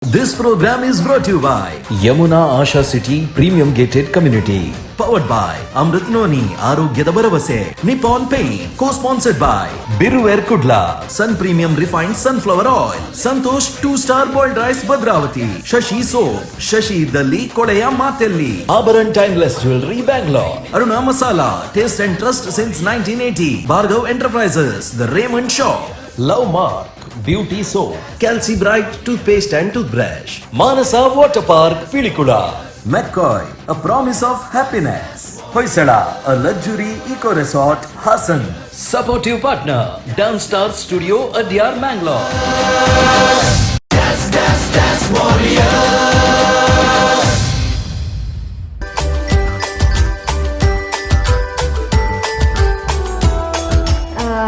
This program is brought to you by Yamuna Asha City Premium Gated Community. Powered by Amrit Noni, Arogyada Bharavase, Nippon Paint, co-sponsored by Biruer Kudla, Sun Premium Refined Sunflower Oil, Santosh 2-Star Boiled Rice Bhadravati, Shashi Soap, Shashi Dalli Kodeya Matelli, Abaran Timeless Jewelry Bangalore, Aruna Masala, Taste and Trust since 1980, Bhargav Enterprises, The Raymond Shop, Love Mark, Beauty Soap, Calci Bright Toothpaste and Toothbrush, Manasa Water Park, Pilikula, McCoy, a promise of happiness, Hoysala, a luxury eco resort, Hassan, supportive partner, Downstar Studio, Adyar, Mangalore.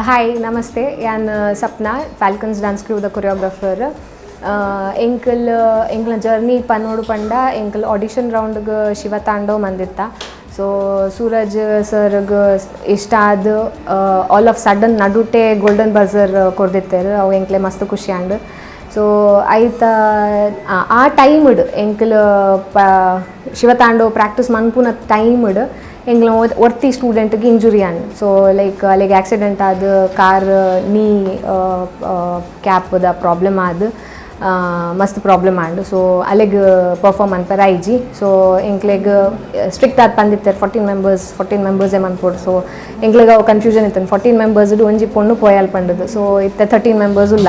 Hi, namaste. ಯಾನ್ Sapna, falcons dance ಕ್ರೂದ choreographer. ಎಂಕಲ್ ಎಂಕ್ಲ journey ಪನ್ನೋಡು ಪಂಡ, ಎಂಕಲ್ audition ರೌಂಡ್ಗ್ Shiva Tandav ಮಂದಿತ್ತ. So Suraj ಸರ್ಗ್ ಇಷ್ಟ ಆದ್ all of sudden ನಡುಟೆ golden buzzer ಕೊರ್ದಿತ್ತೆರ್. ಅವು ಎಂಕ್ಲೆ ಮಸ್ತ್ ಖುಷಿ ಆಂಡ್. ಸೊ ಐತ ಆ ಟೈಮ್ಡ್, ಎಂಕಲ್ ಪ ಶಿವತಾಂಡವ್ ಪ್ರಾಕ್ಟೀಸ್ ಮನ್ಪುನ ಟೈಮ್ಡ್ ಎಂಕ್ಲ ಒರ್ತಿ ಸ್ಟೂಡೆಂಟ್ಗೆ ಇಂಜುರಿ ಆಂಡ್. ಸೊ ಲೈಕ್ ಅಲ್ಲಿಗೆ ಆಕ್ಸಿಡೆಂಟ್ ಆದ್, ಕಾರ್ ನೀ ಕ್ಯಾಪ್ದ ಪ್ರಾಬ್ಲಮ್ ಆದ್, ಮಸ್ತ್ ಪ್ರಾಬ್ಲಮ್ ಆಂಡ್. ಸೊ ಅಲೆಗ್ ಪರ್ಫಾರ್ಮ್ ಮನ್ಪೆರ ಆಯ್ಜಿ. ಸೊ ಎಂಕ್ಲೆಗ್ ಸ್ಟ್ರಿಕ್ಟ್ ಆದ್ ಪಂದಿತ್ತೆರ್, 14 ಮೆಂಬರ್ಸ್, 14 ಮೆಂಬರ್ಸೇ ಮನ್ಪೊಡು. ಸೊ ಎಂಕ್ಲೆಗ್ ಅವು ಕನ್ಫ್ಯೂಷನ್ ಇತ್ತು, 14 ಮೆಂಬರ್ಸ್ ಒಂಜಿ ಪೊಣ್ಣು ಪೋಯಲ್ ಪಂಡದು. ಸೊ ಇತ್ತೆ 13 ಮೆಂಬರ್ಸ್ ಉಲ್ಲ.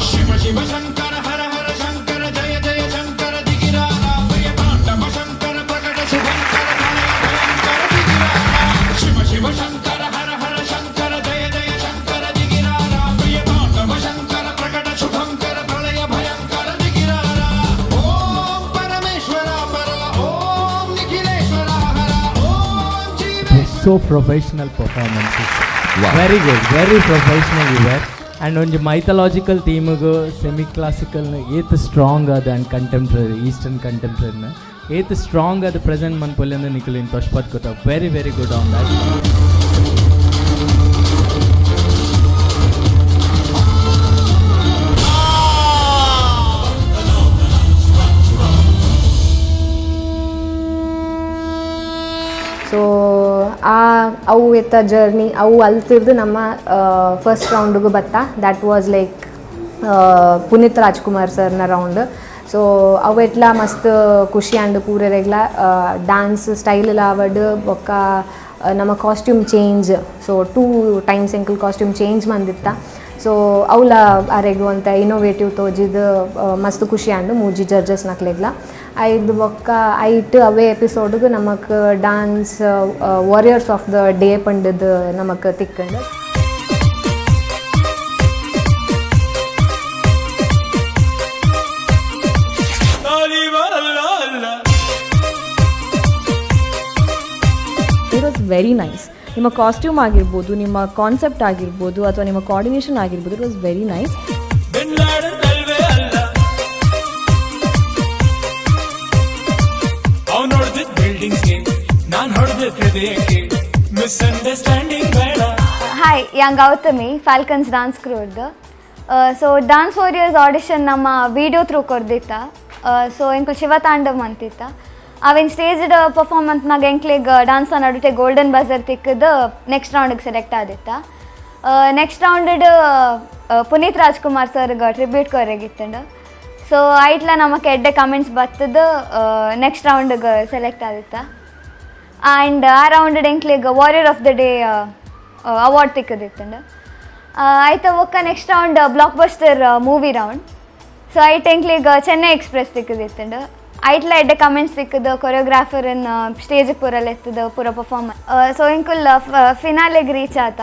ಶಿವ ಶಿವ ಶಂಕರ, ಹರ ಹರ ಶಂಕರ, ಜಯ ಜಯ ಶಂಕರ, ದಿಗಿರಾರ ಪ್ರಿಯ ತಾಂಡವ ಶಂಕರ, ಪ್ರಕಟ ಶುಭಂಕರ, ಪ್ರಳಯ ಭಯಂಕರ ದಿಗಿರಾರ. ಶಿವ ಶಿವ ಶಂಕರ, ಹರ ಹರ ಶಂಕರ, ಜಯ ಜಯ ಶಂಕರ, ದಿಗಿರಾರ ಪ್ರಿಯ ತಾಂಡವ ಶಂಕರ, ಪ್ರಕಟ ಶುಭಂಕರ, ಪ್ರಳಯ ಭಯಂಕರ ದಿಗಿರಾರ. ಓಂ ಪರಮೇಶ್ವರ ಪರ, ಓಂ ನಿಖಿಲೇಶ್ವರ ಹರ, Om ಜೀವೇಶ್ವರ. So professional performances. Very good, very professional you were. And ಒಂಜಿ ಮೈಥಲಾಜಿಕಲ್ ಥೀಮಿಗೆ ಸೆಮಿ ಕ್ಲಾಸಿಕಲ್ ಏತ್ ಸ್ಟ್ರಾಂಗ್ ಅದ and contemporary, eastern ಕಂಟೆಂಪ್ರರಿನ ಏತ್ ಸ್ಟ್ರಾಂಗ್ ಅದು ಪ್ರೆಸೆಂಟ್ ಮನ್ಪೊಲಿ ಅಂದ್ರೆ ನಿಕುಲು ತೋಷ್ಪತ್ ಗೊತ್ತ. Very, very good on that. So ಆ ಅವು ಎತ್ತ ಜರ್ನಿ, ಅವು ಅಲ್ತಿರ್ದು ನಮ್ಮ ಫಸ್ಟ್ ರೌಂಡ್ಗೂ ಬತ್ತ. That was like Puneeth Rajkumar ಸರ್ನ ರೌಂಡ್. ಸೊ ಅವು ಎಟ್ಲ ಮಸ್ತ್ ಖುಷಿ ಆಂಡ್ ಪೂರೆರೆಗ್ಲ. ಡ್ಯಾನ್ಸ್ ಸ್ಟೈಲ್ ಆವಡ್, ಬೊಕ್ಕ ನಮ್ಮ costume change. So two times ಎಂಕಲ್ costume change ಮಂದಿತ್ತ. So ಅವಲ ಅರೆಗು ಅಂತ ಇನೋವೇಟಿವ್ ತೋಜಿದ್ ಮಸ್ತ್ ಖುಷಿ ಆಂಡ್ ಮೂಜಿ ಜಡ್ಜಸ್ ನಕ್ಲೆಗ್ಲ. ಐದು ಬೊಕ್ಕ ಐಟ್ ಅವೇ ಎಪಿಸೋಡ್ಗೆ ನಮಕ್ dance warriors of the day ಪಂಡದ್ ನಮಕ್ ತಿಕ್ಕಂಡ್. It was very nice. ನಿಮ್ಮ ಕಾಸ್ಟ್ಯೂಮ್ ಆಗಿರ್ಬೋದು, ನಿಮ್ಮ ಕಾನ್ಸೆಪ್ಟ್ ಆಗಿರ್ಬೋದು ಅಥವಾ ನಿಮ್ಮ ಕೋಆರ್ಡಿನೇಷನ್ ಆಗಿರ್ಬೋದು, it was very nice. Bin Laden ಅಲ್ವೇ ಅಲ್ಲ. ಅವ್ನು ಹೊಡೆದಿದ್ ಬಿಲ್ಡಿಂಗ್ಸ್ಗೆ, ನಾನ್ ಹೊಡೆದಿದ್ ಹೃದಯಕ್ಕೆ ಮಿಸ್ಅಂಡರ್ಸ್ಟ್ಯಾಂಡಿಂಗ್ ಬೇಡ. ಹಾಯ್, ಯಾನ್ ಗೌತಮಿ, ಫಾಲ್ಕನ್ಸ್ ಡಾನ್ಸ್ ಕ್ರೂರ್ದು. So dance warriors audition ನಮ್ಮ ವೀಡಿಯೋ ಥ್ರೂ ಕೊರ್ದಿತ್ತ. ಸೊ ಎಂಕುಲು ಶಿವ ತಾಂಡವ್ ಅಂತಿತ್ತ. ಅವಿನ ಸ್ಟೇಜ್ ಪರ್ಫಾರ್ಮೆನ್ಸ್ನಾಗ ಎಂಕ್ಲೆಗ್ ಡಾನ್ಸ್ ನಡುಟೆ ಗೋಲ್ಡನ್ ಬಜರ್ ತಿಕ್ಕದು ನೆಕ್ಸ್ಟ್ ರೌಂಡಿಗೆ ಸೆಲೆಕ್ಟ್ ಆದಿತ್ತ. ನೆಕ್ಸ್ಟ್ ರೌಂಡ್ ಪುನೀತ್ ರಾಜ್ಕುಮಾರ್ ಸರ್ಗೆ ಟ್ರಿಬ್ಯೂಟ್ ಕೊರೆಗಿತ್ತಂಡು. ಸೊ ಐಟ್ಲ ನಮಕ್ ಎಡ್ಡೆ ಕಮೆಂಟ್ಸ್ ಬತ್ತದ, ನೆಕ್ಸ್ಟ್ ರೌಂಡ್ಗೆ ಸೆಲೆಕ್ಟ್ ಆದಿತ್ತ. ಆ್ಯಂಡ್ ಆ ರೌಂಡ್ ಎಂಕ್ಲೆಗ್ warrior of the day award ತಿಕ್ಕದಿತ್ತಂಡು. ಆಯ್ತ ಬೊಕ್ಕ next round blockbuster movie round. So ಐಟ್ ಎಂಕ್ಲೆಗ್ ಚೆನ್ನೈ ಎಕ್ಸ್ಪ್ರೆಸ್ ತಿಕ್ಕದಿತ್ತಂಡು. ಐಟ್ಲ ಎಡ್ಡೆ ಕಮೆಂಟ್ಸ್ ತಿಕ್ಕದು, ಕೊರಿಯೋಗ್ರಾಫರ್ ಸ್ಟೇಜಿಗೆ ಪೂರ ಎತ್ತದ, ಪೂರ ಪರ್ಫಾರ್ಮ್. ಸೊ ಎಂಕುಲ್ ಫಿನಾಲೆಗ್ ರೀಚ್ ಆತ.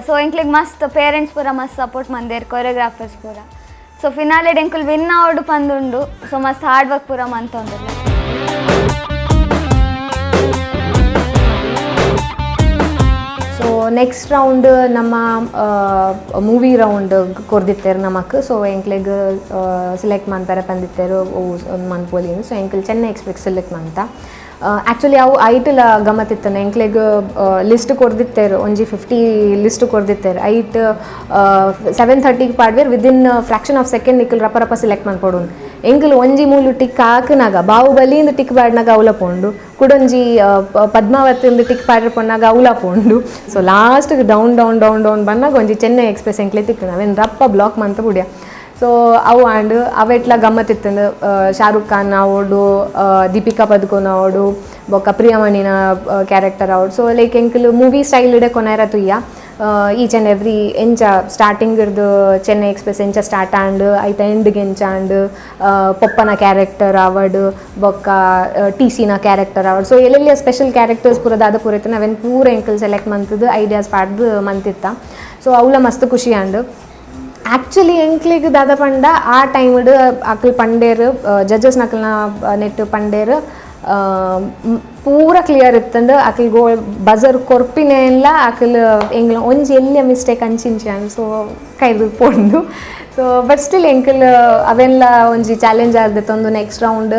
ಸೊ ಎಂಕ್ಲೆಗ್ ಮಸ್ತ್ ಪೇರೆಂಟ್ಸ್ ಪೂರ ಮಸ್ತ್ ಸಪೋರ್ಟ್ ಮಂದೇರ್, ಕೊರಿಯೋಗ್ರಾಫರ್ಸ್ ಪೂರ. ಸೊ ಫಿನಾಲೆಡ್ ಎಂಕುಲ್ ವಿನ್ ಆವಡು ಪಂದುಂಡು. ಸೊ ಮಸ್ತ್ ಹಾರ್ಡ್ ವರ್ಕ್ ಪೂರ ಮಂತೊಂದುಲ್ಲ. So next round ನಮ್ಮ ಮೂವಿ ರೌಂಡ್ ಕೊರ್ದಿತ್ತೆರ್ ನಮಕ್. ಸೊ ಎಂಕ್ಲೆಗ್ ಸೆಲೆಕ್ಟ್ ಮನ್ಪೆರೆ ಪಂದಿತ್ತೆರ್ ಮನ್ಪೊಲಿ. ಸೊ ಎಂಕಲ್ ಚೆನ್ನೈ ಎಕ್ಸ್ಪ್ರೆಸ್ ಸೆಲೆಕ್ಟ್ ಮಂತ. ಆ್ಯಕ್ಚುಲಿ ಅವು ಐಟಲ ಗಮತಿತ್ತನ. ಎಂಕ್ಲೆಗ್ ಲಿಸ್ಟ್ ಕೊರ್ದಿತ್ತೆರ್, ಒಂಜಿ 50 ಲಿಸ್ಟ್ ಕೊರ್ದಿತ್ತೆರ್. ಐಟ್ 7:30ಗೆ ಪಾಡ್ವೇರ್. Within fraction of second ನಿಕುಲ್ ರಪ ರಪ ಸೆಲೆಕ್ಟ್ ಮನ್ಪೊಡು. ಎಂಕುಲು ಒಂಜಿ ಮೂಲು ಟಿಕ್ ಹಾಕನಾಗ ಬಾಹುಬಲಿ ಇಂದು ಟಿಕ್ ಪಾಡ್ನಾಗ ಅವಲ ಪೋಂಡು, ಕುಡೊಂಜಿ ಪದ್ಮಾವತಿ ಇಂದು ಟಿಕ್ ಪಾಡ್ರ ಪೊನ್ನಾಗ ಅವಲ ಪೋಂಡು. So last down down down down ಬನ್ನಾಗ ಒಂಜಿ ಚೆನ್ನೈ ಎಕ್ಸ್ಪ್ರೆಸ್ ಎಂಕ್ಲೆ ತಿಕ್ಕುಂಡು, ಅವೇನು ರಪ್ಪ ಬ್ಲಾಕ್ ಮಂತ ಬುಡಿಯ. ಸೊ ಅವು ಆಂಡ್ ಅವೆಟ್ಲ ಗಮ್ಮತ್ ಇತ್ತಂದು, ಶಾರುಖ್ ಖಾನ್ ಆವೋಡು, ದೀಪಿಕಾ ಪದುಕೋನ್ ಆವೋಡು, ಬೊಕ್ಕ ಪ್ರಿಯಮಣಿನ ಕ್ಯಾರೆಕ್ಟರ್ ಆವೋಡು. ಸೊ ಲೈಕ್ ಎಂಕುಲು ಮೂವಿ ಸ್ಟೈಲ್ ಇಡೆ ಕೊನಾರ ತುಯ್ಯ each and every ಎಂಚ ಸ್ಟಾರ್ಟಿಂಗ್ ಇರ್ದು ಚೆನ್ನೈ ಎಕ್ಸ್ಪ್ರೆಸ್ ಎಂಚ ಸ್ಟಾರ್ಟ್ ಆಂಡ್ ಐತ ಎಂಡ್ಗೆ ಎಂಚ ಆಂಡ್, ಪೊಪ್ಪನ ಕ್ಯಾರೆಕ್ಟರ್ ಆವಡ್, ಬೊಕ್ಕ ಟಿ ಸಿನ ಕ್ಯಾರೆಕ್ಟರ್ ಆವಡ್. ಸೊ ಎಲ್ಲೆಲ್ಲಿ ಸ್ಪೆಷಲ್ ಕ್ಯಾರೆಕ್ಟರ್ಸ್ ಪೂರ ದಾದ ಪೂರ ಇತ್ತು ಅವೆನ್ ಪೂರ ಎಂಕಲ್ ಸೆಲೆಕ್ಟ್ ಮಂತದ್ದು ಐಡಿಯಾಸ್ ಪಾಡ್ದು ಮಂತಿತ್ತ. ಸೊ ಅವಲ ಮಸ್ತ್ ಖುಷಿ ಆಂಡ್. ಆ್ಯಕ್ಚುಲಿ ಎಂಕ್ಲೆಗ್ ದಾದ ಪಂಡ ಆ ಟೈಮ್ಡ್ ಅಕ್ಲ್ ಪಂಡೇರ್ ಜಡ್ಜಸ್ ನಕಲ್ನ ನೆಟ್ ಪಂಡೇರ್ ಪೂರ ಕ್ಲಿಯರ್ ಇತ್ತಂಡು. ಅಕ್ಲ್ ಗೋ ಬಜರ್ ಕೊರ್ಪಿನೆಲ್ಲ ಅಕ್ಲ್ ಎಂಗ್ಲ ಒಂಜಿ ಎಲ್ಲಿಯ ಮಿಸ್ಟೇಕ್ ಅಂಚಿಂಚಿ ಆಂಡ್. ಸೊ ಕೈದು ಪೋಂಡು. So but still ಎಂಕಲ್ ಅವೆಲ್ಲ ಒಂಜಿ challenge ಆದಿತ್ತೊಂದು next round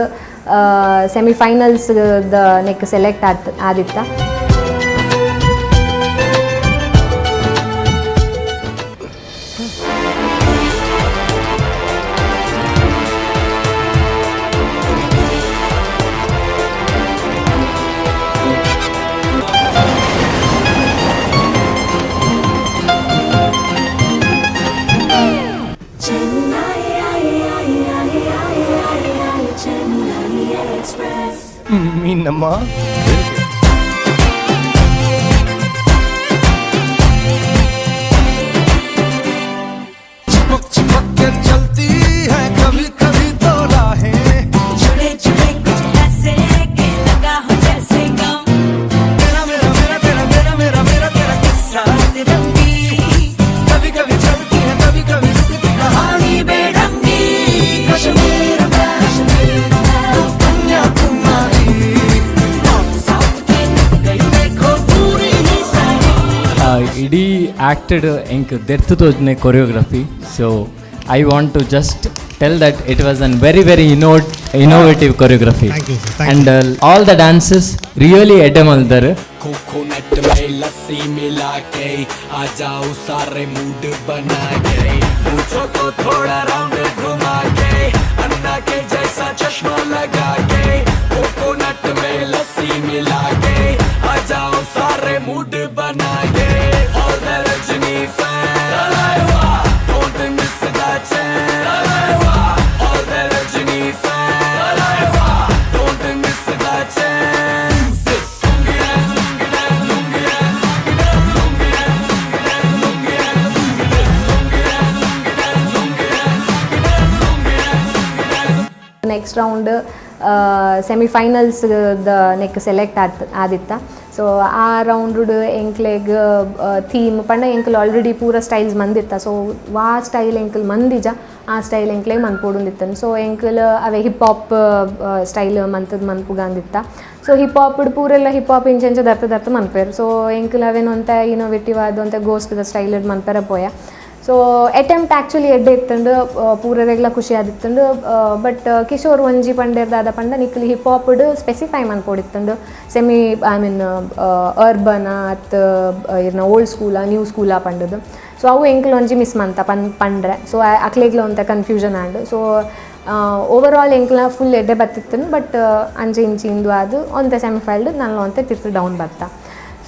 semifinals the neck select ಆತ್ ಆದಿತ್ತ. ಮೀನಮ್ಮ. चिपक चिपक के चलती है कभी कभी तो राहें। जुड़े जुड़े कुछ ऐसे के लगा हो जैसे गम। तेरा मेरा मेरा तेरा मेरा मेरा मेरा तेरा किस्सा तिरंगी, कभी कभी चलती है कभी कभी रुकती कहानी बेढंगी। कश्मीर में तो कन्याकुमारी, नॉर्थ साउथ के गई देखो पूरी ही सारी। ಇಡೀ ಆ್ಯಕ್ಟೆಡ್ ಎಂಕ್ ದೆರ್ತ್ ತೋಜನೆ choreography. So I want to just tell that it was an very very innovative choreography. Thank you, sir. Thank and all the dances really ಎಡ್ಡೆ ಮಲ್ದರು. कोकोनट में लस्सी मिला के आ जाओ, सारे मूड बना के, पूछो तो थोड़ा राउंड घुमा के, अन्ना के जैसा चश्मा लगा के, कोकोनट में लस्सी मिला के आ जाओ, सारे मूड बना के। All the Rajini fans, don't miss the chance. All the Rajini fans, don't miss the chance. Next round semifinals the neck select ಆತ್ ಆದಿತ್ತ. ಸೊ ಆ ರೌಂಡ್ ಎಂಕ್ಲೆಗ್ ಥೀಮ್ ಪಂಡ ಎಂಕುಲು ಆಲ್ರೆಡಿ ಪೂರ ಸ್ಟೈಲ್ಸ್ ಮಂದಿತ್ತ. ಸೊ ವಾ ಸ್ಟೈಲ್ ಎಂಕುಲು ಮಂದಿಜ, ಆ ಸ್ಟೈಲ್ ಎಂಕ್ಲೆಗ್ ಮನ್ಪೊಡುಂದಿತ್ತನ್. ಸೊ ಎಂಕುಲು ಅವೇ hip hop style ಮಂತದ್ ಮನ್ಪುಗಂದಿತ್ತ. So hip hop ಪೂರೆಲ್ಲ hip hop ಇಂಚ ಇಂಚ ದರ್ತ ದರ್ತ ಮನ್ಪೇರು. ಸೊ ಎಂಕುಲು ಅವೇನು ಇನೋವೇಟಿವ್ ಆದ ಗೋಸ್ಟ್ the style ಮನ್ಪೆರ ಪೋಯ. So attempt actually ಎಡ್ಡೆ ಇತ್ತಂಡು, ಪೂರರೆಗ್ಲ ಖುಷಿ ಆದಿತ್ತಂಡು. ಬಟ್ ಕಿಶೋರ್ ಒಂಜಿ ಪಂಡೇರ್ ದಾದ ಪಂಡ ನಿಕ್ಲು ಹಿಪ್ ಹಾಪ್ಡ್ ಸ್ಪೆಸಿಫೈ ಮನ್ಪೊಡಿತ್ತಂಡು, semi I mean urban ಅತ್ ಇರ್ನ ಓಲ್ಡ್ ಸ್ಕೂಲಾ ನ್ಯೂ ಸ್ಕೂಲಾ ಪಂಡದು. ಸೊ ಅವು ಎಂಕುಲು ಒಂಜಿ ಮಿಸ್ ಮಂತ ಪನ್ ಪಂಡ್ರೆ. ಸೊ ಅಕ್ಲೆಗ್ಲ ಒಂತ confusion and. So over all ಎಂಕ್ಲ full ಎಡ್ಡೆ ಬತ್ತಿತ್ತನು. ಬಟ್ ಅಂಚೆ ಇಂಚಿ ಇಂದು ಅದು ಒಂತೆ ಸೆಮಿಫೈಲ್ಡ್ ನಲ್ಲ ಒಂತೆ ತಿರ್ತು ಡೌನ್ ಬತ್ತ.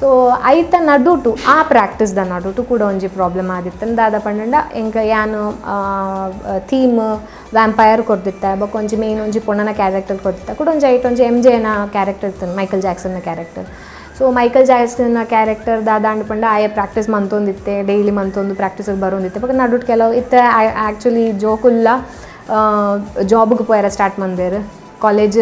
ಸೊ ಐತ ನಡುಟು ಆ ಪ್ರಾಕ್ಟೀಸ್ ದ ನಡುಟು ಕೂಡ ಒಂಜಿ ಪ್ರಾಬ್ಲಮ್ ಆದಿತ್ತು. ದಾದ ಪಂಡಂಡ ಎಂಕ ಯಾನು ಥೀಮ್ ವ್ಯಾಂಪೈರ್ ಕೊರ್ದಿತ್ತ, ಬೊಕ ಒಂಜಿ ಮೇನ್ ಒಂಜಿ ಪೊಣ್ಣನ ಕ್ಯಾರೆಕ್ಟರ್ ಕೊರ್ದಿತ್ತ, ಕೂಡ ಒಂಜಿ ಐಟ್ ಒಂಜಿ ಎಮ್ ಜೆನ ಕ್ಯಾರೆಕ್ಟರ್ ಇತ್ತು, ಮೈಕಲ್ ಜಾಕ್ಸನ್ನ character. So Michael ಜಾಕ್ಸನ್ನ character ದಾದ ಪಂಡ ಆಯೆ ಪ್ರಾಕ್ಟೀಸ್ ಮಂತೊಂದಿತ್ತೆ, ಡೈಲಿ ಮಂತೊಂದು ಪ್ರಾಕ್ಟೀಸಿಗೆ ಬರೋಂದಿತ್ತೆ. ಬೊಕ ನಡುಟ್ ಕೆಲವು ಇತ್ತೆ ಆ್ಯಕ್ಚುಲಿ ಜೋಕುಲ್ಲ ಜಾಬ್ಗೆ ಪೋಯರ ಸ್ಟಾರ್ಟ್ ಮಂದೇರು. College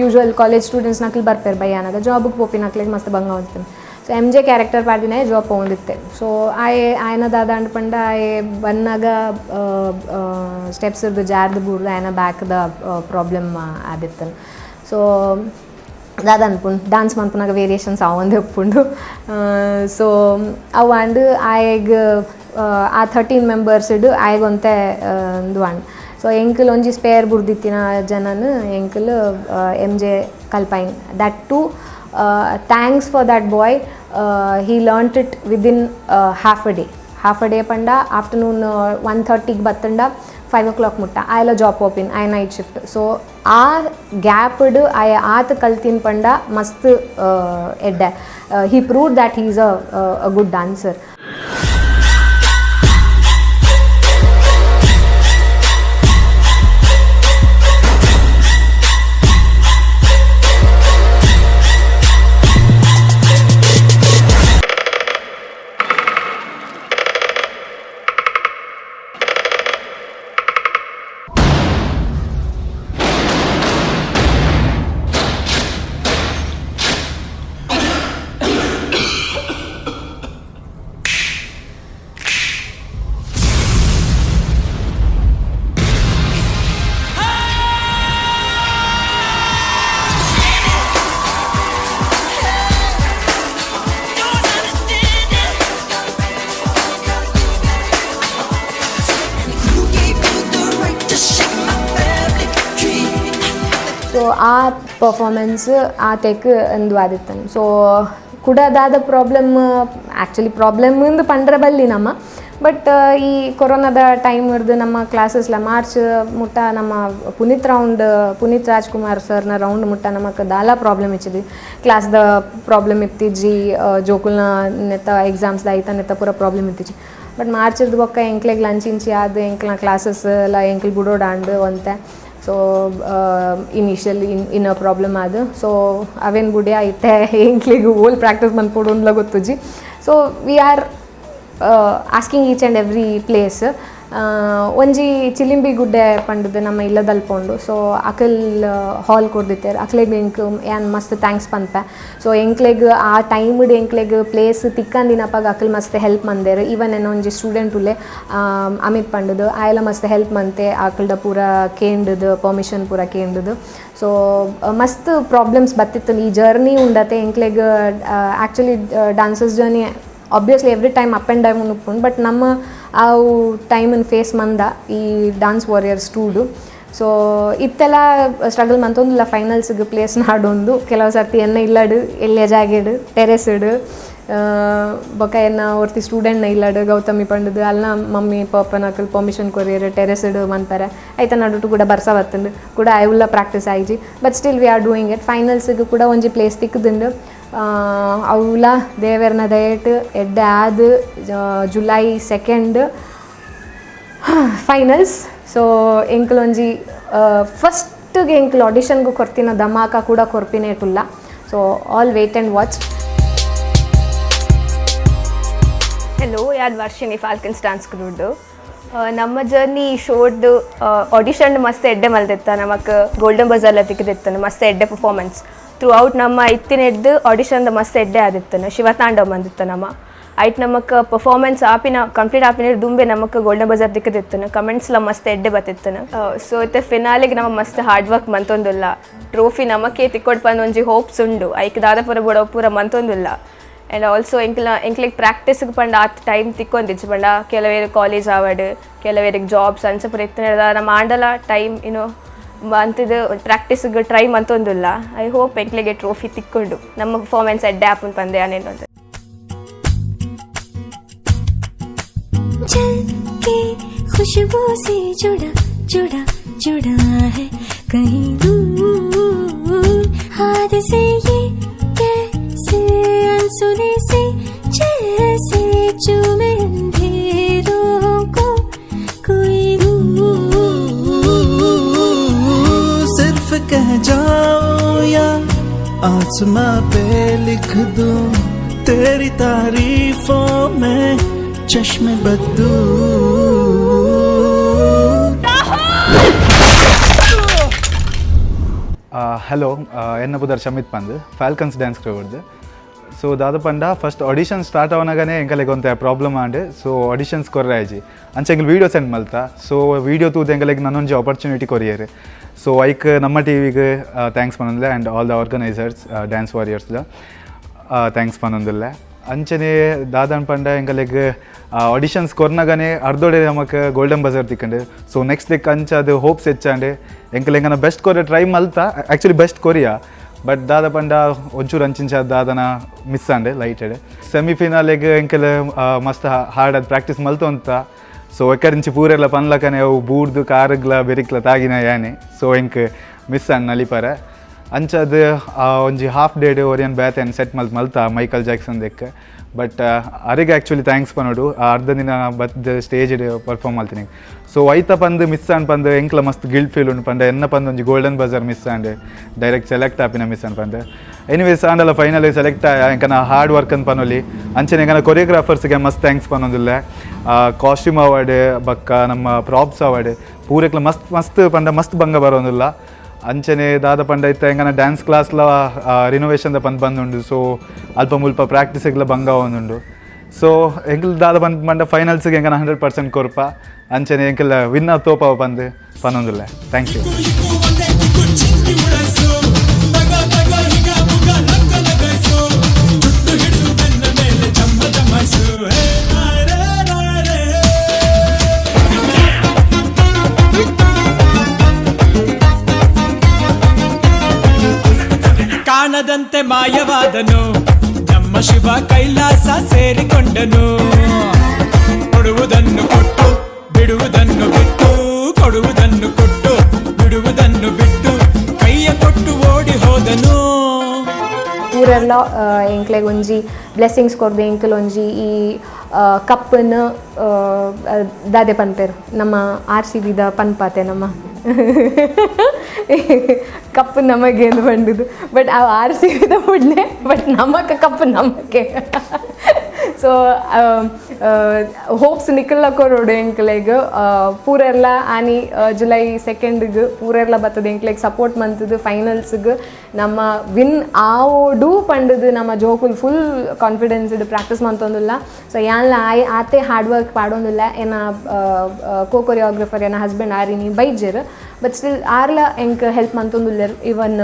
usual college students ನಕ್ಲು ಬರ್ಪೇರು ಬಯ್ಯಾನಾಗ, ಜಾಬ್ಗೆ ಪೋಪಿನಕ್ಲೆಗ್ ಮಸ್ತ್ ಬಂಗ ಹೊಂದ್ತೀನಿ. So M J character ಪಾಡ್ದಿನ job ಪೋವೊಂದಿತ್ತೆ. So ಆಯೆ ಆಯನ ದಾದ ಪಂಡ ಆಯೆ ಬನ್ನಾಗ ಸ್ಟೆಪ್ಸ್ ಇರ್ದು ಜಾರ್ದು ಬೂರ್ದು ಆಯನ ಬ್ಯಾಕ್ದ ಪ್ರಾಬ್ಲಮ್ ಆದಿತ್ತನ್. ಸೊ ದಾದ ಅನ್ಪುಂಡು ಡಾನ್ಸ್ ಮನ್ಪುನಾಗ ವೇರಿಯೇಷನ್ಸ್ ಆವೊಂದೇ ಉಪ್ಪುಂಡು. ಸೊ ಅವು ಆಂಡ್ ಆಯೆಗ್ ಆ 13 ಮೆಂಬರ್ಸ್ ಆಯೆಗ್ ಒಂತೆ ಉಂದು ಆಂಡ್. ಸೊ ಎಂಕುಲು ಒಂಜಿ ಸ್ಪೇರ್ ಬುಡ್ದಿತ್ತಿನ ಜನನ್ ಎಂಕುಲು ಎಮ್ ಜೆ ಕಲ್ಪೈನ್. That too thanks for that boy, he learnt it within half a day. Half a day ಪಂಡ ಆಫ್ಟರ್ನೂನ್ 1:30ಗೆ ಬತ್ತಂಡ 5 o'clock ಮುಟ್ಟ. ಆಯೆಲ ಜಾಬ್ ಪೋಪಿನ್, ಆಯೆ night shift. So ಆ ಗ್ಯಾಪ್ಡ್ ಆಯೆ ಆತ್ ಕಲ್ತಿನ ಪಂಡ ಮಸ್ತ್ ಎಡ್ಡೆ. He prove that he is a good dancer. Who gave you the right to shake my family tree? So ಆ ಪರ್ಫಾರ್ಮೆನ್ಸ್ ಆತೆಕ್ ಇಂದು ಆದಿತ್ತನು. ಸೊ ಕುಡ ದಾದ problem, actually problem ಇಂದು ಪಂಡ್ರೆ ಬಲ್ಲಿ ನಮ್ಮ, ಬಟ್ ಈ ಕೊರೋನಾದ ಟೈಮ್ ಹಿಡ್ದು ನಮ್ಮ ಕ್ಲಾಸಸ್ಲ ಮಾರ್ಚ್ ಮುಟ್ಟ ನಮ್ಮ ಪುನೀತ್ ರೌಂಡ್, ಪುನೀತ್ ರಾಜ್ಕುಮಾರ್ ಸರ್ನ ರೌಂಡ್ ಮುಟ್ಟ ನಮಕ್ ದಾಲ ಪ್ರಾಬ್ಲಮ್ ಇಚ್ಚಿದಿ. ಕ್ಲಾಸ್ದ ಪ್ರಾಬ್ಲಮ್ ಇತ್ತಿಜ್ಜಿ, ಜೋಕುಲ್ನ ನೆತ್ತ ಎಕ್ಸಾಮ್ಸ್ದ ಐತ ನೆತ್ತ ಪೂರ ಪ್ರಾಬ್ಲಮ್ ಇತ್ತಿಜ್ಜಿ. ಬಟ್ ಮಾರ್ಚಿರ್ದು ಬೊಕ್ಕ ಎಂಕ್ಲೆಗ್ ಲಂಚ್ ಇಂಚಿ ಆದ್ ಎಂಕ್ಲ್ನ ಕ್ಲಾಸಸ್ ಎಲ್ಲ ಎಂಕ್ಲ್ ಬುಡೋಡಾಂಡ್ ಒಂತೆ. So initial in in problem ಅದು. ಸೊ ಅವೇನು ಬುಡಿ ಐತೆ, ಎಂಕ್ಲಿಗ್ ಓಲ್ practice ಮನ್ಪೊಡು ಅಂದ್ಲ ಗೊತ್ತುಜಿ. So we are asking each and every place. ಒಂಜಿ ಚಿಲಿಂಬಿ ಗುಡ್ಡೆ ಪಂಡದು ನಮ್ಮ ಇಲ್ಲದಲ್ಪ ಉಂಡು. ಸೊ ಅಕಲ್ ಹಾಲ್ ಕೊರ್ದಿತ್ತೆರ್. ಅಕ್ಲೆಗ್ ಎಂಕ್ ಯಾನ್ ಮಸ್ತ್ thanks ಪನ್ಪೆ. ಸೊ ಎಂಕ್ಲೆಗ್ ಆ ಟೈಮ್ಡ್ ಎಂಕ್ಲೆಗ್ ಪ್ಲೇಸ್ ತಿಕ್ಕಂದಿನಪಗ ಅಕಲ್ ಮಸ್ತ್ ಹೆಲ್ಪ್ ಮಂದೆರ್. ಈವನ್ ಎನ್ನ ಒಂಜಿ ಸ್ಟೂಡೆಂಟ್ ಉಲ್ಲೆ ಅಮಿತ್ ಪಂಡದು, ಆಯೆಲ ಮಸ್ತ್ ಹೆಲ್ಪ್ ಮಂತೆ, ಅಕಲ್ಡ ಪೂರ ಕೇಂಡದು, ಪರ್ಮಿಷನ್ ಪೂರ ಕೇಂಡದು. ಸೊ ಮಸ್ತ್ ಪ್ರಾಬ್ಲಮ್ಸ್ ಬತ್ತಿತ್ತು ಈ ಜರ್ನಿ ಉಂಡತೆ ಎಂಕ್ಲೆಗ್. Actually dancers journey obviously every time up and down ಉಪ್ಪುಂಡು. ಬಟ್ ನಮ್ಮ ಅವು ಟೈಮನ್ನು ಫೇಸ್ ಮಂದ ಈ ಡಾನ್ಸ್ ವಾರಿಯರ್ಸ್ ಟೂಡು. ಸೊ ಇತ್ತೆಲ್ಲ ಸ್ಟ್ರಗಲ್ ಮಂತೊಂದುಲ್ಲ ಫೈನಲ್ಸ್ಗೆ ಪ್ಲೇಸ್ ನಾಡೊಂದು. ಕೆಲವು ಸರ್ತಿ ಎನ್ನ ಇಲ್ಲಡು ಎಲ್ಯ ಜಾಗೆಡ್ ಟೆರೆಸ್ಡ್, ಬೊಕ ಎನ್ನ ಒರ್ತಿ ಸ್ಟೂಡೆಂಟ್ನ ಇಲ್ಲಡ್ ಗೌತಮಿ ಪಂಡದು, ಅಲ್ನ ಮಮ್ಮಿ ಪಪ್ಪನ ಅಕಲ್ ಪರ್ಮಿಷನ್ ಕೊರಿಯರ್ ಟೆರೆಸ್ಡ್ ಮನ್ಪರೆ. ಐತ ನಡುಟು ಕೂಡ ಬರ್ಸ ಬತ್ತುಂಡು ಕೂಡ ಅವುಲ್ಲ ಪ್ರಾಕ್ಟೀಸ್ ಆಯ್ಜಿ, but still we are doing it. ಫೈನಲ್ಸ್ಗೆ ಕೂಡ ಒಂಜಿ ಪ್ಲೇಸ್ ತಿಕ್ಕುದುಂಡು. ಅವುಲ ದೇವೆರ್ನ ದಯೆಟ್ ಎಡ್ಡೆ ಆದ್ July 2 finals. So ಎಂಕುಲು ಒಂಜಿ ಫಸ್ಟ್ಗೆ ಎಂಕುಲು ಆಡಿಷನ್ಗೂ ಕೊರ್ತಿನ ಧಮಾಕ ಕೂಡ ಕೊರ್ಪಿನೇಟುಲ್ಲ. So all wait and watch. Hello, ಯಾನ್ ವರ್ಷಿಣಿ ಫಾಲ್ಕನ್ಸ್ ಡಾನ್ಸ್ ಕ್ರೂಡ್. ನಮ್ಮ ಜರ್ನಿ ಶೋಡ್ದು ಆಡಿಷನ್ ಮಸ್ತ್ ಎಡ್ಡೆ ಮಲ್ದಿತ್ತ. ನಮಕ್ ಗೋಲ್ಡನ್ ಬಜಾರ್ಲ ತಿಕ್ಕಿದಿತ್ತನು. ಮಸ್ತ್ ಎಡ್ಡೆ performance through out. ನಮ್ಮ ಇತ್ತಿನ ಎಡ್ದು ಆಡಿಷನ್ ಮಸ್ತ್ ಎಡ್ಡೆ ಆದಿತ್ತನು. ಶಿವತಾಂಡವ ಬಂದಿತ್ತು ನಮ್ಮ. ಐಟ್ ನಮಕ್ ಪರ್ಫಾರ್ಮೆನ್ಸ್ ಆಪಿನ ಕಂಪ್ಲೀಟ್ ಆಪಿನ ದುಂಬೆ ನಮಕ್ ಗೋಲ್ಡನ್ ಬಜಾರ್ ತಿಕ್ಕಿದಿತ್ತನು. ಕಮೆಂಟ್ಸ್ ಎಲ್ಲ ಮಸ್ತ್ ಎಡ್ಡೆ ಬತ್ತಿತ್ತನು. ಸೊ ಇತ್ತೆ ಫಿನಾಲಿಗೆ ನಮ್ಮ ಮಸ್ತ್ ಹಾರ್ಡ್ ವರ್ಕ್ ಮಂತೊಂದುಲ್ಲ. ಟ್ರೋಫಿ ನಮಕ್ಕೆ ತಿಕ್ಕೊಡ್ ಪಂದ್ ಒಂಜಿ ಹೋಪ್ಸ್ ಉಂಡು. ಐಕ್ ದಾದ ಪೂರ ಬೊಡ ಪೂರ ಮಂತೊಂದುಲ್ಲ. ಆ್ಯಂಡ್ ಆಲ್ಸೋ ಎಂಕ್ಲ ಎಂಕ್ಲೆಗ್ ಪ್ರಾಕ್ಟೀಸ್ಗೆ ಪಂಡ ಆತ್ ಟೈಮ್ ತಿಕ್ಕೊಂದಿಜ್ಜಿ. ಪಂಡ ಕೆಲವೇರು ಕಾಲೇಜ್ ಆವಡ್, ಕೆಲವೇರಿಗೆ ಜಾಬ್ಸ್ ಅಂಚ ಪೂರ ಇತ್ತಿನ ನಮ್ಮ ಆಂಡಲ ಟೈಮ್ ಇನ್ನು ಅಂತಿದ್ದು ಪ್ರಾಕ್ಟೀಸ್ಗೆ ಟ್ರೈ ಮಂತೊಂದುಲ್ಲ. I hope ಎಂಕ್ಲೆಗೆ trophy ತಿಕ್ಕೊಂಡು ನಮ್ಮ ಪರ್ಫಾರ್ಮೆನ್ಸ್ ಎಡ್ಡೆ ಆಪುಂಡು ಪಂದೆ ಅನೇನು. जल के खुशबू से जुड़ा जुड़ा जुड़ा है कहीं दूर, हाथ से ये कैसे अनसुने से, जैसे चूमे अंधेरों को कोई नूर। सिर्फ कह जाओ या आसमां पे लिख दूं तेरी तारीफों में चश्मे बद्दूर। ಹಲೋ, ಎನ್ನ ಪುದರ್ ಶಮಿತ್ ಪಂದ್, ಫಾಲ್ಕನ್ಸ್ ಡ್ಯಾನ್ಸ್ ಕ್ರೂಡ್ದು. ಸೊ ದಾದ ಪಂಡ first audition start ಅವನಾಗನೇ ಎಂಕಲೆಗ್ ಒಂತೆ ಪ್ರಾಬ್ಲಮ್ ಆಂಡ್. ಸೊ ಆಡಿಷನ್ಸ್ ಕೊರ್ರೆ ಆಯ್ಜಿ. ಅಂಚ ಎಂಕಲ್ ವೀಡಿಯೋ ಸೆಂಡ್ ಮಲ್ತ. ಸೊ ವೀಡಿಯೋ ತೂದು ಎಂಕಲೆಗ್ ನನೊಂಜಿ ಆಪರ್ಚುನಿಟಿ ಕೊರಿಯರ್. ಸೊ ಐಕ್ ನಮ್ಮ ಟಿವಿಗೆ thanks ಪನೊಂದುಲ್ಲೆ and all the organisers dance ವಾರಿಯರ್ಸ್ದ thanks ಪನೊಂದುಲ್ಲೆ. ಅಂಚನೆ ದಾದನ್ ಪಂಡ ಎಂಕಲೆಗ್ ಆಡಿಷನ್ಸ್ ಕೊರ್ನಗನೆ ಅರ್ಧೊಡೆ ನಮಕ್ ಗೋಲ್ಡನ್ ಬಜಾರ್ ತಿಕ್ಕಂಡು. ಸೊ ನೆಕ್ಸ್ಟ್ ದಿಕ್ ಅಂಚ ಅದು hopes ಹೆಚ್ಚಾಂಡ್. ಎಂಕಲ್ ಎಂಕನ best Kore try ಮಲ್ತ. Actually best Korea, but ದಾದ ಪಂಡ ಒಂಚೂರು ಅಂಚಿಂಚ ದಾದನ ಮಿಸ್ ಆಂಡ್ ಲೈಟೆಡ್. ಸೆಮಿಫಿನಾಲೆಗ್ ಎಂಕಲ್ ಮಸ್ತ್ ಹಾರ್ಡ್ ಅದು ಪ್ರಾಕ್ಟೀಸ್ ಮಲ್ತು ಅಂತ. So ಎಕ್ಕರಿಂಚಿ ಪೂರೆಲ್ಲ ಪನ್ಲಕನೆ ಅವು ಬೂರ್ದು ಕಾರುಗ್ಲ ಬೆರಿಕ್ಲ ತಾಗಿನ ಯಾನೆ. ಸೊ ಎಂಕ್ ಮಿಸ್ ಅನ್ ನಲಿಪರೆ. ಅಂಚದ್ ಒಂಜಿ ಹಾಫ್ ಡೇಡ್ ಒರಿಯನ್ ಬ್ಯಾತೆನ್ ಸೆಟ್ ಮಲ್ತ್ ಮಲ್ತ ಮೈಕಲ್ ಜಾಕ್ಸನ್ ದೆಕ್. ಬಟ್ ಅರೆಗ್ ಆ್ಯಕ್ಚುಲಿ thanks ಪನೊಡು, ಆ ಅರ್ಧ ದಿನ ಬತ್ತ್ ಸ್ಟೇಜ್ ಪರ್ಫಾರ್ಮ್ ಮಲ್ತಿನಿ. ಸೊ ಐತ ಪಂದ್ ಮಿಸ್ ಆಂಡ್ ಪಂದ್ ಎಂಕ್ಲ ಮಸ್ತ್ ಗಿಲ್ಟ್ ಫೀಲ್ ಉಂಡು. ಪಂಡ ಎನ್ನ ಪಂದ್ ಒಂಜಿ golden buzzer miss and direct select ಆಪಿನ ಮಿಸ್ ಆಂಡ್ ಪಂದ್. ಎನಿವೇಸ್ ಆಂಡಲ ಫೈನಲಿ ಸೆಲೆಕ್ಟ್ ಆಯ. ಎಂಕನ ಹಾರ್ಡ್ ವರ್ಕ್ ಅಂತ ಪನೊಲಿ. ಅಂಚನೆ ಎಂಕನ ಕೊರಿಯೋಗ್ರಾಫರ್ಸ್ಗೆ ಮಸ್ತ್ thanks ಪನೊಂದುಲ್ಲೆ. ಕಾಸ್ಟ್ಯೂಮ್ ಅವಾರ್ಡ್ ಬಕ್ಕ ನಮ್ಮ ಪ್ರಾಪ್ಸ್ ಅವಾರ್ಡ್ ಪೂರೆಕ್ಲ ಮಸ್ತ್ ಮಸ್ತ್ ಪಂಡ ಮಸ್ತ್ ಬಂಗ ಬರೋದಿಲ್ಲ. ಅಂಚನೆ ದಾದ ಪಂಡ ಇತ್ತ ಎಂಕನ ಡ್ಯಾನ್ಸ್ ಕ್ಲಾಸ್ಲ ರಿನೋವೇಷನ್ the ಪಂದ್ ಬಂದುಂಡು. ಸೊ ಅಲ್ಪ ಮುಲ್ಪ ಪ್ರಾಕ್ಟೀಸ್ಗ್ಲ ಬಂಗ ಒಂದುಂಡು. ಸೊ ಎಂಕಲ್ ದಾದ ಬಂದ್ ಪಂಡ ಫೈನಲ್ಸ್ಗೆ ಎಂಕನ 100% ಕೊರ್ಪ. ಅಂಚನೆ ಎಂಕಲ್ ವಿನ್ ತೋಪಾವ ಪಂದ್ ಪನೊಂದುಲ್ಲೆ. Thank you. ಕಾಣದಂತೆ ಮಾಯವಾದನು ನಮ್ಮ ಶಿವ, ಕೈಲಾಸ ಸೇರಿಕೊಂಡನು. ಕೊಡುವುದನ್ನು ಕೊಟ್ಟು ಬಿಡುವುದನ್ನು ಬಿಟ್ಟು, ಕೊಡುವುದನ್ನು ಕೊಟ್ಟು ಬಿಡುವುದನ್ನು ಬಿಟ್ಟು, ಕೈಯ ಕೊಟ್ಟು ಓಡಿ ಹೋದನು. ಪೂರೆಲ್ಲ ಎಂಕ್ಲೆಗ್ ಒಂಜಿ ಬ್ಲೆಸ್ಸಿಂಗ್ಸ್ ಕೊರ್ದು ಎಂಕಲ್ ಒಂಜಿ ಈ ಕಪ್ಪನ್ನು ದಾದೆ ಪನ್ಪೆರ್, ನಮ್ಮ ಆರ್ ಸಿ ಬಿದ ಪನ್ಪಾತೆ, ನಮ್ಮ ಕಪ್ ನಮಗೆ ಎಂದು ಬಂದಿದ್ದು. ಬಟ್ ಆ ಆರ್ ಸಿ ಬಿದ ಬುಡ್ಲೆ, ಬಟ್ ನಮಕ್ ಕಪ್ ನಮಕ್ಕೆ. ಸೊ ಹೋಪ್ಸ್ ನಿಕಲ್ಲ ಕೊರೋಡು ಎಂಕ್ಲೆಗ್. ಪೂರೆರ್ಲ ಆನಿ ಜುಲೈ ಸೆಕೆಂಡ್ಗ್ ಪೂರೆರ್ಲ ಬತ್ತದ ಎಂಕ್ಲೆಗ್ ಸಪೋರ್ಟ್ ಮಂತದು ಫೈನಲ್ಸ್ಗ್ ನಮ್ಮ ವಿನ್ ಆವೋಡು ಪಂಡದು ನಮ್ಮ ಜೋಕುಲ್ full confidence practice ಮಂತೊಂದುಲ್ಲ. So ಯಾನ್ಲ ಆಯ್ ಆತೆ ಹಾರ್ಡ್ ವರ್ಕ್ ಪಾಡೊಂದುಲ್ಲ. ಎನ್ನ ಕೋ ಕೊರಿಯೋಗ್ರಫರ್ ಎನ್ನ ಹಸ್ಬೆಂಡ್ ಆರಿನಿ ಬೈಜೆರ್, ಬಟ್ ಸ್ಟಿಲ್ ಆರ್ಲ ಎಂಕ್ ಹೆಲ್ಪ್ ಮಂತೊಂದುಲ್ಲೆರ್. ಇವನ್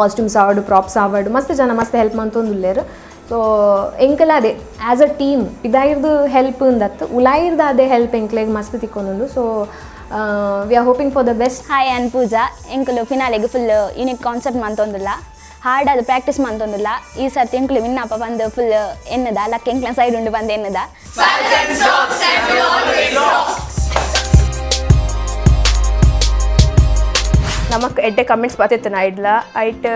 ಕಾಸ್ಟ್ಯೂಮ್ಸ್ ಆವಡ್, ಪ್ರಾಪ್ಸ್ ಆವಡ್, ಮಸ್ತ್ ಜನ ಮಸ್ತ್ ಹೆಲ್ಪ್ ಮಂತೊಂದುಲ್ಲೆರ್. ಸೊ ಎಂಕಲ ಅದೇ as a team ಪಿದಾಯಿರ್ದು help ಉಂದತ್ತು, ಉಲಾಯಿರ್ದು ಅದೇ ಹೆಲ್ಪ್ ಎಂಕ್ಲೆಗ್ ಮಸ್ತ್ ತಿಕ್ಕೊಂದುಂಡು. So we are hoping for the best. Hi, ಅನ್ ಪೂಜಾ. ಎಂಕುಲು ಫಿನಾಲೆಗ್ full unique concept ಮಂತೊಂದುಲ್ಲ, hard ಅದು ಪ್ರಾಕ್ಟೀಸ್ ಮಂತೊಂದುಲ್ಲ. ಈ ಸರ್ತಿ ಎಂಕುಲು ವಿನ್ ಆಪ ಬಂದು ಫುಲ್ ಎನ್ನದ, ಲಕ್ ಎಂಕ್ಲ ಸೈಡ್ ಉಂಡು ಬಂದು ಎನ್ನದ. Falcons rocks and we always rock. ನಮಕ್ ಎಡ್ಡೆ ಕಮೆಂಟ್ಸ್ ಬತ್ತಿತ್ತು ಐಡ್ಲ ಐಟ್.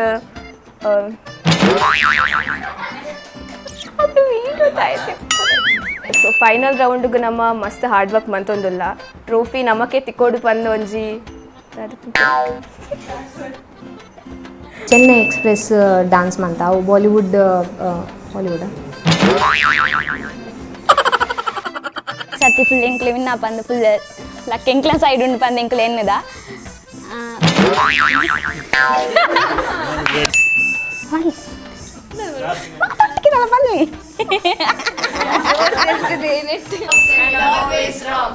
ಸೊ ಫೈನಲ್ ರೌಂಡ್ಗೆ ನಮ್ಮ ಮಸ್ತ್ ಹಾರ್ಡ್ ವರ್ಕ್ ಮಂತೊಂದುಲ್ಲ. ಟ್ರೋಫಿ ನಮಕ್ಕೆ ತಿಕ್ಕೋಡು ಪಂದ್ ಒಂಜಿ ಚೆನ್ನೈ ಎಕ್ಸ್ಪ್ರೆಸ್ ಡಾನ್ಸ್ ಮಂತ, ಅವು ಬಾಲಿವುಡ್ ಬಾಲಿವುಡ್. ಸರ್ತಿ ಫುಲ್ ಎಂಕ್ಲೆ ವಿನ್ ಆಪ ಅಂದ್ ಫುಲ್ ಲಕ್ ಎಂಕ್ಲ ಸೈಡ್ ಉಂಡು ಪಂದ್ ಎಂಕ್ಲೆ ಎನ್ನದ. ಪಲ್ಲಿ. Always rock.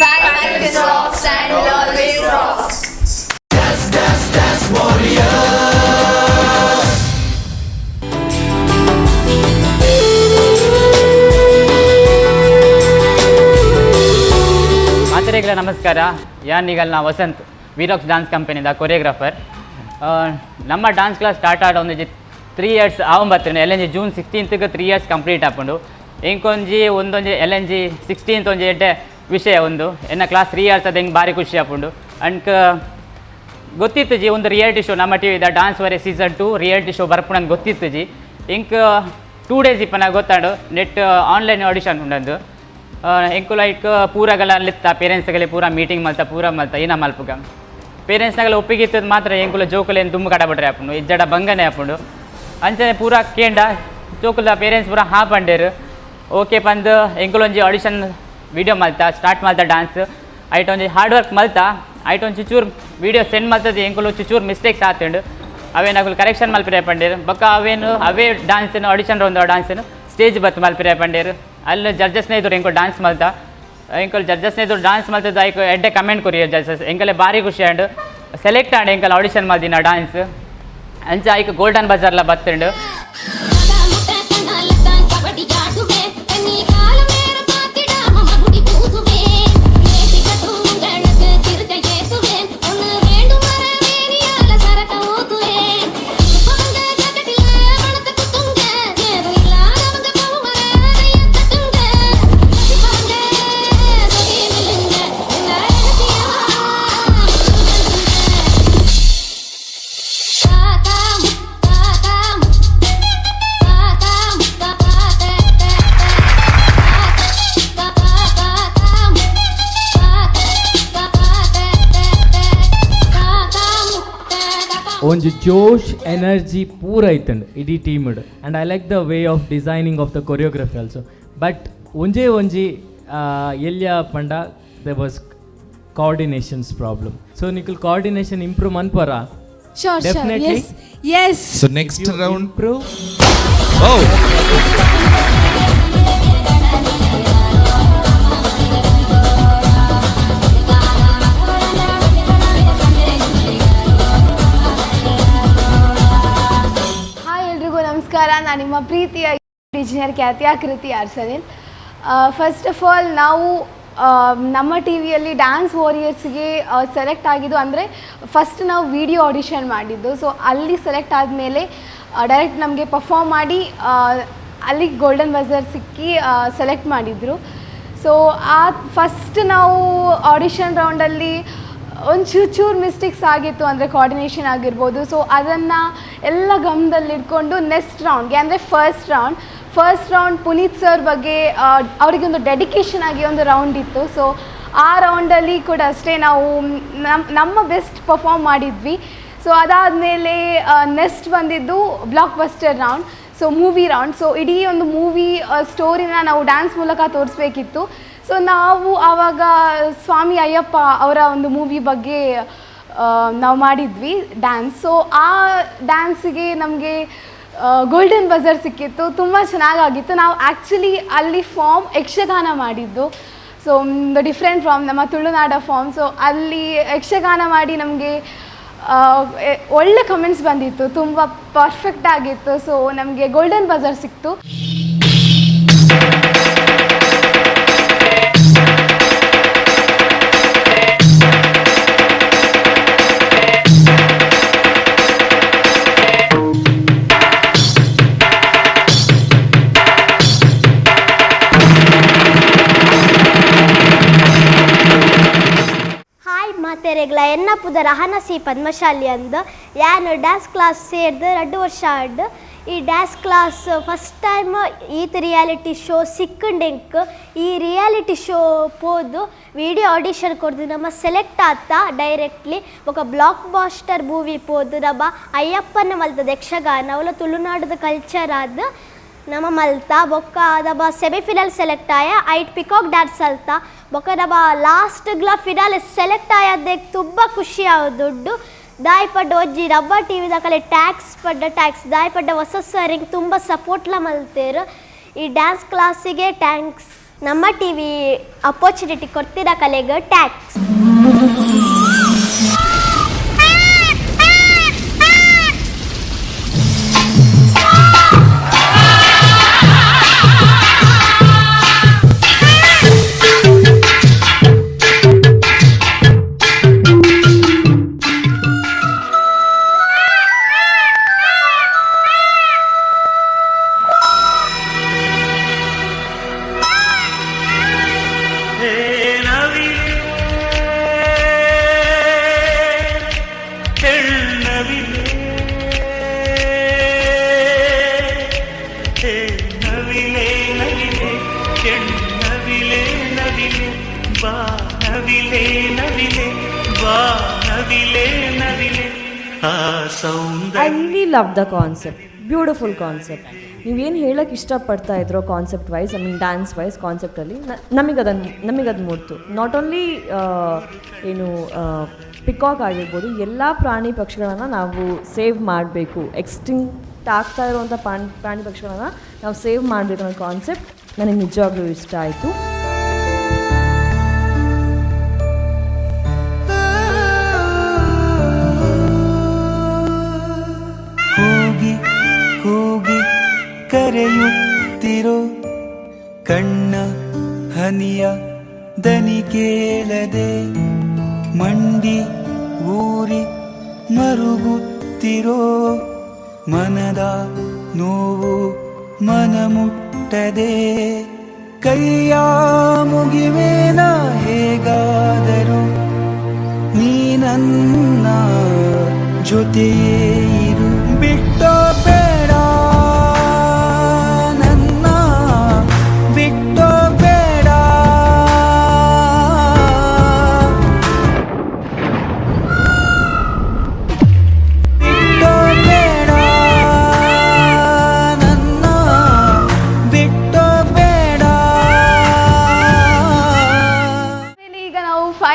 Falcons rocks and always rocks. Dance, dance, dance warriors. ಮಾತೆರೆಗ್ಲ ನಮಸ್ಕಾರ. ಯಾನ್ ನಿಗಲ್ನ ವಸಂತ್, ವೀರಾಕ್ಸ್ ಡಾನ್ಸ್ ಕಂಪನಿದ ಕೊರಿಯೋಗ್ರಾಫರ್. ನಮ್ಮ dance class start ಆಡ ಒಂಜಿ 3 ಇಯರ್ಸ್ ಆವಂಬತ್ತಿನ L N G June 16ಗೆ 3 years complete ಆಪುಂಡು. ಎಂಕೊಂಜಿ ಒಂದೊಂಜಿ L N G 16th ಒಂಜಿ ಎಡ್ಡೆ ವಿಷಯ ಒಂದು. ಎನ್ನ ಕ್ಲಾಸ್ 3 ಇಯರ್ಸ್ ಅದು ಎಂಕ್ ಭಾರಿ ಖುಷಿ ಆಪುಂಡು. ಅಂಡ್ ಗೊತ್ತಿತ್ತು ಜಿ, ಒಂದು ರಿಯಾಲಿಟಿ ಶೋ ನಮ್ಮ ಟಿವಿದ dance warrior season 2 reality show ಬರ್ಪುಣಂದು ಗೊತ್ತಿತ್ತು ಜಿ. ಎಂಕ್ 2 ಡೇಸ್ ಇಪ್ಪನ ಗೊತ್ತಾಂಡು. Net online audition ಉಂಡಂದು. ಎಂಕು ಲೈಕ್ ಪೂರಗಳ ಲಿತ್ತ ಪೇರೆಂಟ್ಸ್ಗಳಿಗೆ ಪೂರ ಮೀಟಿಂಗ್ ಮಲ್ತ, ಪೂರ ಮಲ್ತ ಏನ ಮಲ್ಪುಗ. ಪೇರೆಂಟ್ಸ್ನಾಗಲ ಒಪ್ಪಿಗೆ ಇತ್ತದ ಮಾತ್ರ ಎಂಕುಲ ಜೋಕುಲು ದುಮ್ಮು ಕಡಬಿಟ್ರೆ ಆಪುಂಡು, ಇಜ್ಜಡ ಬಂಗನೆ ಆಪುಂಡು. ಅಂಚನೆ ಪೂರ ಕೇಂಡ, ಜೋಕುಲ ಪೇರೆಂಟ್ಸ್ ಪೂರ ಹಾ ಪಂಡೇರು. ಓಕೆ ಪಂದ್ ಎಂಕುಲು ಒಂಜಿ ಆಡಿಷನ್ ವೀಡಿಯೋ ಮಲ್ತ, ಸ್ಟಾರ್ಟ್ ಮಲ್ತ ಡಾನ್ಸ್. ಐಟ್ ಒಂಜಿ ಹಾರ್ಡ್ ವರ್ಕ್ ಮಲ್ತ. ಐಟ್ ಒಂಜಿ ಚೂರು ವೀಡಿಯೋ ಸೆಂಡ್ ಮಲ್ತದ ಎಂಕುಲು ಚೂರು ಮಿಸ್ಟೇಕ್ಸ್ ಆತುಂಡು. ಅವೇನು ಅಕುಲು ಕರೆಕ್ಷನ್ ಮಲ್ಪಿರೆ ಪಂಡೇರು. ಬೊಕ್ಕ ಅವೇನು ಅವೇ ಡಾನ್ಸ್ನು ಆಡಿಷನ್ ಒಂದು ಡಾನ್ಸ್ನು ಸ್ಟೇಜ್ ಬತ್ ಮಲ್ಪಿರೆ ಪಂಡೇರು. ಅಲ್ಲಿ ಜಡ್ಜಸ್ನ ಎದುರು ಎಂಕುಲು ಡಾನ್ಸ್ ಮಲ್ತ. ಎಂಕುಲು ಜಡ್ಜಸ್ನ ಎದುರು ಡಾನ್ಸ್ ಮಲ್ತದ್ದು ಐಕ್ ಎಡ್ಡೆ ಕಮೆಂಟ್ ಕೊರಿಯರ್ ಜಡ್ಜಸ್. ಎಂಕಲೆ ಭಾರಿ ಖುಷಿ and select and ಎಂಕಲ್ audition ಮಲ್ದಿನ dance. ಅಂಚ ಐಕ್ ಗೋಲ್ಡನ್ ಬಜಾರ್ಲ ಬತ್ತುಂಡು. ಒಂಜಿ ಜೋಶ್ ಎನರ್ಜಿ ಪೂರ ಐತಂಡ್ ಇಡೀ ಟೀಮ್ಡ್. And I like the way of designing of the choreography also. But ಒಂಜೇ ಒಂಜಿ ಎಲ್ಯ ಪಂಡ there was coordinations problem. So ನಿಕುಲ್ coordination improve ಮನ್ಪರ. Sure. Definitely. Yes. So next round. Improve. Oh. Hi ಎಲ್ರಿಗೂ ನಮಸ್ಕಾರ. ನಾನು ನಿಮ್ಮ ಪ್ರೀತಿಯ ಇಂಜಿನಿಯರ್ ಖ್ಯಾತಿಯ ಕೃತಿ ಆರ್ಸನಿಲ್. ಫಸ್ಟ್ ಆಫ್ ಆಲ್ ನಾವು ನಮ್ಮ ಟಿವಿಯಲ್ಲಿ ಡ್ಯಾನ್ಸ್ ವಾರಿಯರ್ಸ್ಗೆ ಸೆಲೆಕ್ಟ್ ಆಗಿದ್ದು, ಅಂದರೆ ಫಸ್ಟ್ ನಾವು ವಿಡಿಯೋ ಆಡಿಷನ್ ಮಾಡಿದ್ದು. ಸೊ ಅಲ್ಲಿ ಸೆಲೆಕ್ಟ್ ಆದಮೇಲೆ ಡೈರೆಕ್ಟ್ ನಮಗೆ ಪರ್ಫಾರ್ಮ್ ಮಾಡಿ ಅಲ್ಲಿ ಗೋಲ್ಡನ್ ಬಜರ್ ಸಿಕ್ಕಿ ಸೆಲೆಕ್ಟ್ ಮಾಡಿದರು. ಸೊ ಆ ಫಸ್ಟ್ ನಾವು ಆಡಿಷನ್ ರೌಂಡಲ್ಲಿ ಒಂದು ಚೂರು ಚೂರು ಮಿಸ್ಟೇಕ್ಸ್ ಆಗಿತ್ತು, ಅಂದರೆ ಕೋಆರ್ಡಿನೇಷನ್ ಆಗಿರ್ಬೋದು. ಸೊ ಅದನ್ನು ಎಲ್ಲ ಗಮನದಲ್ಲಿಟ್ಕೊಂಡು ನೆಕ್ಸ್ಟ್ ರೌಂಡ್ಗೆ, ಅಂದರೆ ಫಸ್ಟ್ ರೌಂಡ್ ಪುನೀತ್ ಸರ್ ಬಗ್ಗೆ ಅವರಿಗೊಂದು ಡೆಡಿಕೇಶನ್ ಆಗಿ ಒಂದು ರೌಂಡ್ ಇತ್ತು. ಸೊ ಆ ರೌಂಡಲ್ಲಿ ಕೂಡ ಅಷ್ಟೇ ನಾವು ನಮ್ಮ ಬೆಸ್ಟ್ ಪರ್ಫಾರ್ಮ್ ಮಾಡಿದ್ವಿ. ಸೊ ಅದಾದಮೇಲೆ ನೆಕ್ಸ್ಟ್ ಬಂದಿದ್ದು blockbuster round, so movie round. So ಇಡೀ ಒಂದು ಮೂವಿ ಸ್ಟೋರಿನ ನಾವು ಡ್ಯಾನ್ಸ್ ಮೂಲಕ ತೋರಿಸ್ಬೇಕಿತ್ತು. ಸೊ ನಾವು ಆವಾಗ ಸ್ವಾಮಿ ಅಯ್ಯಪ್ಪ ಅವರ ಒಂದು ಮೂವಿ ಬಗ್ಗೆ ನಾವು ಮಾಡಿದ್ವಿ ಡ್ಯಾನ್ಸ್. ಸೊ ಆ ಡ್ಯಾನ್ಸಿಗೆ ನಮಗೆ ಗೋಲ್ಡನ್ ಬಜರ್ ಸಿಕ್ಕಿತ್ತು. ತುಂಬ ಚೆನ್ನಾಗಾಗಿತ್ತು. ನಾವು ಆ್ಯಕ್ಚುಲಿ ಅಲ್ಲಿ ಫಾರ್ಮ್ ಯಕ್ಷಗಾನ ಮಾಡಿದ್ದು. ಸೊ ಒಂದು ಡಿಫ್ರೆಂಟ್ ಫಾರ್ಮ್, ನಮ್ಮ ತುಳುನಾಡ ಫಾರ್ಮ್. ಸೊ ಅಲ್ಲಿ ಯಕ್ಷಗಾನ ಮಾಡಿ ನಮಗೆ ಒಳ್ಳೆ ಕಮೆಂಟ್ಸ್ ಬಂದಿತ್ತು, ತುಂಬ ಪರ್ಫೆಕ್ಟ್ ಆಗಿತ್ತು. ಸೊ ನಮಗೆ ಗೋಲ್ಡನ್ ಬಜರ್ ಸಿಕ್ತು. ಹಾಯ್ ಮಾತೆರೆಗ್ಲ, ಎನ್ನ ಪುದರ್ ಅಹನ ಸಿ ಪದ್ಮಶಾಲಿ ಅಂದ್. ಯಾನ್ ಡ್ಯಾನ್ಸ್ ಕ್ಲಾಸ್ ಸೇರ್ದು 2 ವರ್ಷ ಆಡ್. ಈ ಡ್ಯಾನ್ಸ್ ಕ್ಲಾಸ್ ಫಸ್ಟ್ ಟೈಮ್ ಈತ್ ರಿಯಾಲಿಟಿ ಶೋ ಸಿಕ್ಕಂಡೆಂಕ್. ಈ ರಿಯಾಲಿಟಿ ಶೋ ಪೋದು ವಿಡಿಯೋ ಆಡಿಷನ್ ಕೊಡ್ದು ನಮ್ಮ ಸೆಲೆಕ್ಟ್ ಆತ ಡೈರೆಕ್ಟ್ಲಿ. ಬೊಕ ಬ್ಲಾಕ್ ಬಾಸ್ಟರ್ ಮೂವಿ ಪೋದು ನಮ್ಮ ಅಯ್ಯಪ್ಪನ ಮಲ್ತದ ಯಕ್ಷಗಾನ, ಅವಲ ತುಳುನಾಡದ ಕಲ್ಚರ್ ಆದ್ ನಮ್ಮ ಮಲ್ತ. ಬೊಕ್ಕ ನಮ್ಮ ಸೆಮಿಫಿನಲ್ ಸೆಲೆಕ್ಟ್ ಆಯ, ಐಟ್ ಪಿಕಾಕ್ ಡ್ಯಾನ್ಸ್ ಅಲ್ತ. ಬೊಕ್ಕ ನಮ್ಮ ಲಾಸ್ಟ್ಗ್ಲ ಫಿನಾಲ್ ಸೆಲೆಕ್ಟ್ ಆಯದ್ದೆ ತುಂಬ ಖುಷಿ ದುಡ್ಡು ದಾಯಿ ಪಡ್ಡ ಒಂಜಿ ರಬ್ಬ ಟಿ ವಿ ದಾಕಲೆ ಟ್ಯಾಕ್ಸ್ ಪಡ್ಡ ಟ್ಯಾಕ್ಸ್ ದಾಯಿ ಪಡ್ಡ ಹೊಸ ಸರಿಂಗ್ ತುಂಬ ಸಪೋರ್ಟ್ಲ ಮಲ್ತೇರು. ಈ ಡ್ಯಾನ್ಸ್ ಕ್ಲಾಸಿಗೆ thanks, ನಮ್ಮ ಟಿ ವಿ ಅಪರ್ಚುನಿಟಿ ಕೊಡ್ತೀರ ಕಲೆಗೆ thanks. I really love the concept, beautiful concept. ನೀವೇನು ಹೇಳೋಕ್ಕೆ ಇಷ್ಟಪಡ್ತಾ ಇದ್ರೋ concept wise, I mean dance wise ಕಾನ್ಸೆಪ್ಟಲ್ಲಿ ನಮಗದು ಮೂಡ್ತು. Not only ಏನು ಪಿಕಾಕ್ ಆಗಿರ್ಬೋದು, ಎಲ್ಲ ಪ್ರಾಣಿ ಪಕ್ಷಿಗಳನ್ನು ನಾವು ಸೇವ್ ಮಾಡಬೇಕು, ಎಕ್ಸ್ಟಿಂಕ್ಟ್ ಆಗ್ತಾ ಇರುವಂಥ ಪ್ರಾಣಿ ಪಕ್ಷಿಗಳನ್ನು ನಾವು ಸೇವ್ ಮಾಡಬೇಕು ಅನ್ನೋ ಕಾನ್ಸೆಪ್ಟ್ ನನಗೆ ನಿಜವಾಗ್ಲೂ ಇಷ್ಟ ಆಯಿತು. ಕೂಗಿ ಕೂಗಿ ಕರೆಯುತ್ತಿರೋ ಕಣ್ಣ ಹನಿಯ ದನಿ ಕೇಳದೆ ಮಂಡಿ ಊರಿ ಮರುಗುತ್ತಿರೋ ಮನದ ನೋವು ಮನಮುಟ್ಟದೆ ಕೈಯ ಮುಗಿವೇನ ಹೇಗಾದರೂ ನೀ ನನ್ನ ಜೊತೆಯೇ ಇರು, ಬಿಟ್ಟೋ ಬೇಡ ನನ್ನ, ಬಿಟ್ಟೋ ಬೇಡ.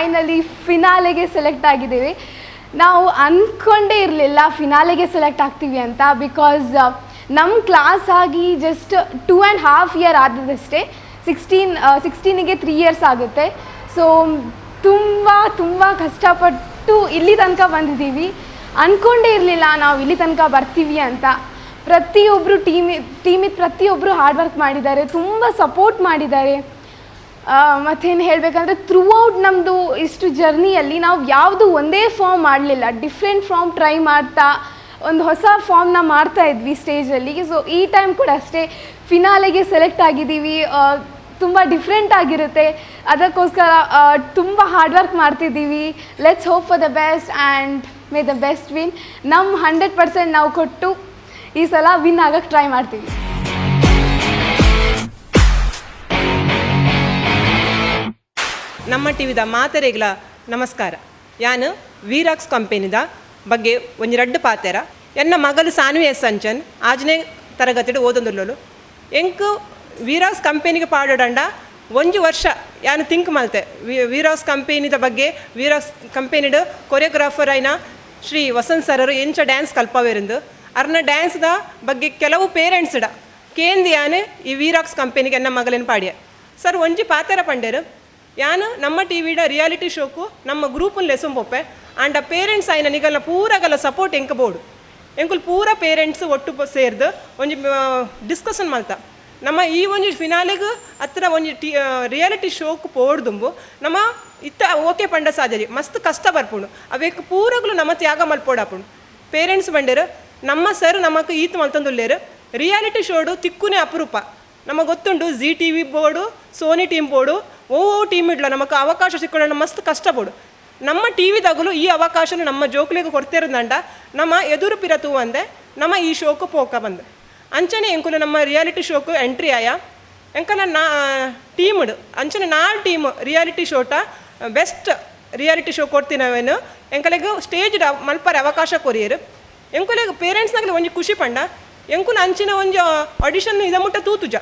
ಫೈನಲಿ ಫಿನಾಲೆಗೆ ಸೆಲೆಕ್ಟ್ ಆಗಿದ್ದೀವಿ. ನಾವು ಅಂದ್ಕೊಂಡೇ ಇರಲಿಲ್ಲ ಫಿನಾಲೆಗೆ ಸೆಲೆಕ್ಟ್ ಆಗ್ತೀವಿ ಅಂತ. Because ನಮ್ಮ ಕ್ಲಾಸ್ ಆಗಿ ಜಸ್ಟ್ 2.5 ಇಯರ್ ಆದದಷ್ಟೇ. 16ಗೆ 3 ಇಯರ್ಸ್ ಆಗುತ್ತೆ. ಸೊ ತುಂಬ ತುಂಬ ಕಷ್ಟಪಟ್ಟು ಇಲ್ಲಿ ತನಕ ಬಂದಿದ್ದೀವಿ. ಅಂದ್ಕೊಂಡೇ ಇರಲಿಲ್ಲ ನಾವು ಇಲ್ಲಿ ತನಕ ಬರ್ತೀವಿ ಅಂತ. ಪ್ರತಿಯೊಬ್ಬರು ಟೀಮಿಗೆ ಪ್ರತಿಯೊಬ್ಬರು ಹಾರ್ಡ್ ವರ್ಕ್ ಮಾಡಿದ್ದಾರೆ, ತುಂಬ ಸಪೋರ್ಟ್ ಮಾಡಿದ್ದಾರೆ. ಮತ್ತೇನು ಹೇಳಬೇಕಂದ್ರೆ ಥ್ರೂ ಔಟ್ ನಮ್ಮದು ಇಷ್ಟು ಜರ್ನಿಯಲ್ಲಿ ನಾವು ಯಾವುದು ಒಂದೇ ಫಾರ್ಮ್ ಮಾಡಲಿಲ್ಲ, ಡಿಫ್ರೆಂಟ್ ಫಾರ್ಮ್ ಟ್ರೈ ಮಾಡ್ತಾ ಒಂದು ಹೊಸ ಫಾರ್ಮ್ನ ಮಾಡ್ತಾ ಇದ್ವಿ ಸ್ಟೇಜಲ್ಲಿ. ಸೊ ಈ ಟೈಮ್ ಕೂಡ ಅಷ್ಟೇ ಫಿನಾಲೆಗೆ ಸೆಲೆಕ್ಟ್ ಆಗಿದ್ದೀವಿ. ತುಂಬ ಡಿಫ್ರೆಂಟ್ ಆಗಿರುತ್ತೆ, ಅದಕ್ಕೋಸ್ಕರ ತುಂಬ ಹಾರ್ಡ್ ವರ್ಕ್ ಮಾಡ್ತಿದ್ದೀವಿ. Let's hope for the best and may the best win. ನಮ್ಮ 100% ನಾವು ಕೊಟ್ಟು ಈ ಸಲ ವಿನ್ ಆಗೋಕ್ಕೆ ಟ್ರೈ ಮಾಡ್ತೀವಿ. ನಮ್ಮ ಟಿವಿದ ಮಾತೆರೆಗ್ಲ ನಮಸ್ಕಾರ. ಯಾನು ವೀರಾಕ್ಸ್ ಕಂಪೆನಿದ ಬಗ್ಗೆ ಒಂಜಿ ರಡ್ಡು ಪಾತೆರ. ಎನ್ನ ಮಗಲು ಸಾನ್ವಿ ಎಸ್ ಅಂಚನ್ ಆಜನೇ ತರಗತಿಡು ಓದೊಂದುಲ್ಲೋಲು. ಎಂಕ್ ವೀರಾಕ್ಸ್ ಕಂಪೆನಿಗೆ ಪಾಡೋಡಂಡ ಒಂಜಿ ವರ್ಷ ಯಾನು ಥಿಂಕ್ ಮಲ್ತೆ ವೀರಾಕ್ಸ್ ಕಂಪೆನಿದ ಬಗ್ಗೆ. ವೀರಾಕ್ಸ್ ಕಂಪೆನಿಡು ಕೊರಿಯೋಗ್ರಾಫರ್ ಐನ ಶ್ರೀ ವಸಂತ್ ಸರರು ಎಂಚ ಡ್ಯಾನ್ಸ್ ಕಲ್ಪವೇರಿಂದು ಅರ್ನ ಡ್ಯಾನ್ಸ್ದ ಬಗ್ಗೆ ಕೆಲವು ಪೇರೆಂಟ್ಸ್ಡ ಕೇಂದ್ಯಾನು ಈ ವೀರಾಕ್ಸ್ ಕಂಪೆನಿಗೆ ಎನ್ನ ಮಗಲೇನು ಪಾಡಿಯ ಸರ್ ಒಂಜಿ ಪಾತೆರ ಪಂಡೇರು. ಯಾನು ನಮ್ಮ ಟಿ ವಿಡ ರಿಯಾಲಿಟಿ ಶೋಕು ನಮ್ಮ ಗ್ರೂಪನ್ ಲೆಸುಂಪೊಪ್ಪೆ ಆಂಡ ಪೇರೆಂಟ್ಸ್ ಆಯ್ನ ನಿಗಲ್ನ ಪೂರಗಲ ಸಪೋರ್ಟ್ ಎಂಕ ಬೋಡು. ಎಂಕುಲು ಪೂರ ಪೇರೆಂಟ್ಸ್ ಒಟ್ಟು ಸೇರ್ದು ಒಂಜಿ ಡಿಸ್ಕಷನ್ ಮಲ್ತ ನಮ್ಮ ಈ ಒಂಜಿ ಫಿನಾಲೆಗ್ ಹತ್ರ ಒಂಜಿ ಟಿ ರಿಯಾಲಿಟಿ ಶೋಕ್ ಪೋಡ್ದುಂಬು ನಮ್ಮ ಇತ್ತ ಓಕೆ ಪಂಡ ಸಾಧ್ಯತೆ ಮಸ್ತ್ ಕಷ್ಟ ಬರ್ಪುಂಡು. ಅವೇಕ್ ಪೂರಗ್ಲು ನಮ್ಮ ತ್ಯಾಗ ಮಲ್ಪೋಡಾಪುಂಡು. ಪೇರೆಂಟ್ಸ್ ಬಂಡೇರು ನಮ್ಮ ಸರ್ ನಮಕ್ ಈತ್ ಮಲ್ತೊಂದುಲ್ಲೇರು. ರಿಯಾಲಿಟಿ ಶೋಡು ತಿಕ್ಕುನೆ ಅಪರೂಪ. ನಮಗೆ ಗೊತ್ತುಂಡು Zee T V board, Sony team board, ಓ ಟೀಮ್ ಇಡ್ಲ ನಮಕ್ ಅವಕಾಶ ಸಿಕ್ಕೊಳ್ಳೋಣ ಮಸ್ತ್ ಕಷ್ಟ ಬೋಡು. ನಮ್ಮ ಟಿ ವಿದಾಗಲೂ ಈ ಅವಕಾಶನ ನಮ್ಮ ಜೋಕ್ಲಿಗೆ ಕೊಡ್ತಿರೋದಂಡ ನಮ್ಮ ಎದುರು ಪಿರ ತೂವಂದೆ ನಮ್ಮ ಈ ಶೋಕು ಪೋಕ ಬಂದು ಅಂಚನೆ ಎಂಕುಲು ನಮ್ಮ ರಿಯಾಲಿಟಿ ಶೋಕು ಎಂಟ್ರಿ ಆಯ ಎಂಕಲ ನಾ ಟೀಮ್ಡು ಅಂಚನೆ ನಾಲ್ ಟೀಮ್ ರಿಯಾಲಿಟಿ ಶೋಟ ಬೆಸ್ಟ್ ರಿಯಾಲಿಟಿ ಶೋ ಕೊಡ್ತೀನವೇನು ಎಂಕಲೆಗ್ ಸ್ಟೇಜ್ ಮಲ್ಪರೆ ಅವಕಾಶ ಕೊರಿಯರು. ಎಂಕುಲೆಗ್ ಪೇರೆಂಟ್ಸ್ನಾಗಲಿ ಒಂಜಿ ಖುಷಿ ಪಂಡ ಎಂಕುಲು ಅಂಚಿನ ಒಂಜಿ ಆಡಿಷನ್ ಇದ ಮುಟ್ಟ ತೂತುಜ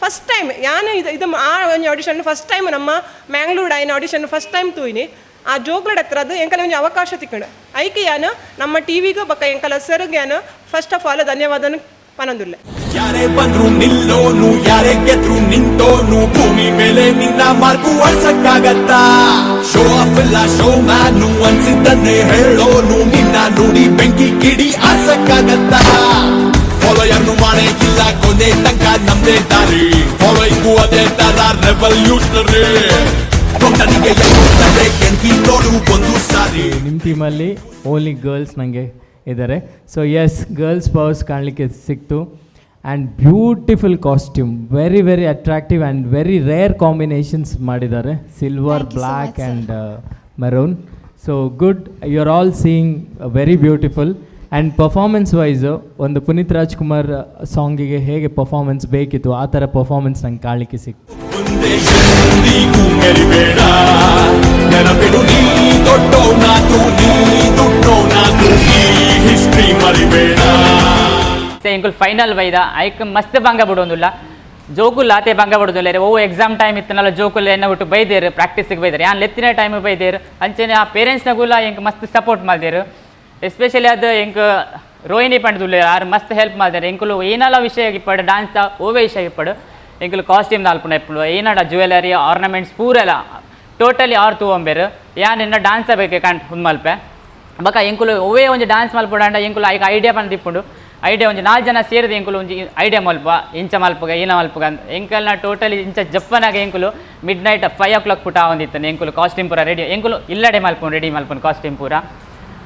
ಫಸ್ಟ್ ಟೈಮ್ ಯಾನು ಇದು ಇದು ಆ ಒಂಜಿ ಆಡಿಷನ್ ಫಸ್ಟ್ ಟೈಮ್ ನಮ್ಮ ಮ್ಯಾಂಗ್ಳೂರ್ ಆಯ್ನ ಆಡಿಷನ್ ಫಸ್ಟ್ ಟೈಮ್ ತೂಯಿನಿ. ಆ ಜೋಗ್ಲಡ್ ಹತ್ರ ಅದು ಎಂಕಲ ಒಂಜಿ ಅವಕಾಶ ತಿಕ್ಕಂಡು ಐಕೆ ಯಾನು ನಮ್ಮ ಟಿ ವಿಗೂ ಬಕ್ಕ ಎಂಕಲ ಸರ್ಗೆ ಯಾನು ಫಸ್ಟ್ ಆಫ್ ಆಲ್ ಧನ್ಯವಾದನು ಪನೊಂದುಲ್ಲೆ. ಯಾರೇ ಬಂದ್ರು ನಿಲ್ಲೋನು, ಯಾರೇ ಗೆದ್ರು ನಿಂತೋನು, ಭೂಮಿ ಮೇಲೆ ನಿನ್ನ ಮಾರ್ಕು ಅಳ್ಸಕ್ಕಾಗತ್ತಾ? ಶೋ ಆಫ್ ಇಲ್ಲ ಶೋ ಮ್ಯಾನು, ಅನ್ಸಿದ್ದನ್ನೇ ಹೇಳೋನು, ನಿನ್ನ ನುಡಿ ಬೆಂಕಿ ಕಿಡಿ ಆರ್ಸಕ್ಕಾಗತ್ತಾ? ಫಾಲೋ ಯಾರನ್ನು ಮಾಡೇ ಇಲ್ಲ, ಕೊನೆ ತನಕ ನಮ್ದೇ ದಾರಿ, ಫಾಲೋಯಿಂಗು ಅದೇ ತರ ರೆವಲ್ಯೂಷನರಿ. ದೊಡ್ಡನಿಗೆ ಕೆಂಕಿ ನೋಡು ಒಂದು ಸಾರಿ. ನಿಮ್ಮ ಟೀಮಲ್ಲಿ ಓನ್ಲಿ ಗರ್ಲ್ಸ್ ನನಗೆ ಇದ್ದಾರೆ. ಸೊ ಎಸ್, ಗರ್ಲ್ಸ್ ಪವರ್ಸ್ ಕಾಣಲಿಕ್ಕೆ ಸಿಕ್ತು. And beautiful costume, very very attractive and very rare combinations ಮಾಡಿದ್ದಾರೆ, silver, black and maroon. So good, you are all seeing very beautiful. And performance wise ಒಂದು ಪುನೀತ್ ರಾಜ್ಕುಮಾರ್ ಸಾಂಗಿಗೆ ಹೇಗೆ ಪರ್ಫಾರ್ಮೆನ್ಸ್ ಬೇಕಿತ್ತು ಆ ಥರ ಪರ್ಫಾರ್ಮೆನ್ಸ್ ನಂಗೆ ಕಾಣಲಿಕ್ಕೆ ಸಿಕ್ತು. ಎಂಕುಲು ಫೈನಲ್ ಬೈದ ಐಕ್ ಮಸ್ತ್ ಭಂಗ ಬಿಡೋದಿಲ್ಲ, ಜೋಕುಲ್ ಆತೆ ಭಂಗ ಬಿಡೋದಿಲ್ಲ. ಓ ಎಕ್ಸಾಮ್ ಟೈಮ್ ಇತ್ತನಲ್ಲ ಜೋಕುಲ್ ಎನ್ನ ಬಿಟ್ಟು ಬೈದೇರು, ಪ್ರಾಕ್ಟೀಸಿಗೆ ಬೈದೇರು, ಯಾನ್ ಲೆತ್ತಿನ ಟೈಮ್ ಬೈದೇರು. ಅಂಚೆನೆ ಆ ಪೇರೆಂಟ್ಸ್ನಗುಲ ಎಂಕ್ ಮಸ್ತ್ ಸಪೋರ್ಟ್ ಮಾಡ್ದೇರು. ಎಸ್ಪೆಷಲಿ ಅದು ಎಂಕ್ ರೋಹಿಣಿ ಪಂಡ್ದುಲ್ಲೆ ಆರು ಮಸ್ತ್ ಹೆಲ್ಪ್ ಮಾಡ್ತಾರೆ. ಎಂಕುಲು ಏನಲ್ಲ ವಿಷಯ ಇಪ್ಪಡು, ಡಾನ್ಸ್ ಓವೇ ವಿಷಯ ಇಪ್ಪಡು, ಎಂಕುಲು ಕಾಸ್ಟ್ಯೂಮ್ ದಾಲ್ಪುನ ಇಪ್ಪಡು, ಏನಡ ಜ್ಯುವೆಲರಿ ಆರ್ನಮೆಂಟ್ಸ್ ಪೂರೆಲ್ಲ ಟೋಟಲಿ ಆರು ತೂವಂಬೇರು. ಯಾನ್ ಎನ್ನ ಡಾನ್ಸ್ ಬೇಕು ಕಂಡು ಹುಂದ್ ಮಲ್ಪೆ ಬೊಕ ಎಂಕುಲು ಒವ್ವೇ ಒಂಜಿ ಡಾನ್ಸ್ ಮಲ್ಪುಡಂಡ ಎಂಕುಲು ಐಕ್ ಐಡಿಯಾ ಪಂದ್ ಇಪ್ಪುಂಡು. ಐಡಿಯಾ ಒಂಜಿ 4 ಜನ ಸೇರಿದ ಎಂಕುಲು ಒಂಜಿ ಐಡಿಯಾ ಮಲ್ಪ, ಇಂಚ ಮಲ್ಪುಗ ಏನ ಮಲ್ಪುಗ ಎಂಕಲ್ನ ಟೋಟಲಿ ಇಂಚ ಜಪ್ಪನಾಗ ಎಂಕುಲು ಮಿಡ್ ನೈಟ್ 5 o'clock ಪುಟ ಒಂದಿತ್ತಾನೆ. ಎಂಕುಲು ಕಾಸ್ಟ್ಯೂಮ್ ಪೂರ ರೆಡಿ, ಎಂಕುಲು ಇಲ್ಲಡೆ ಮಲ್ಪುಂಡು, ರೆಡಿ ಮಲ್ಪುಂಡು ಕಾಸ್ಟ್ಯೂಮ್ ಪೂರ.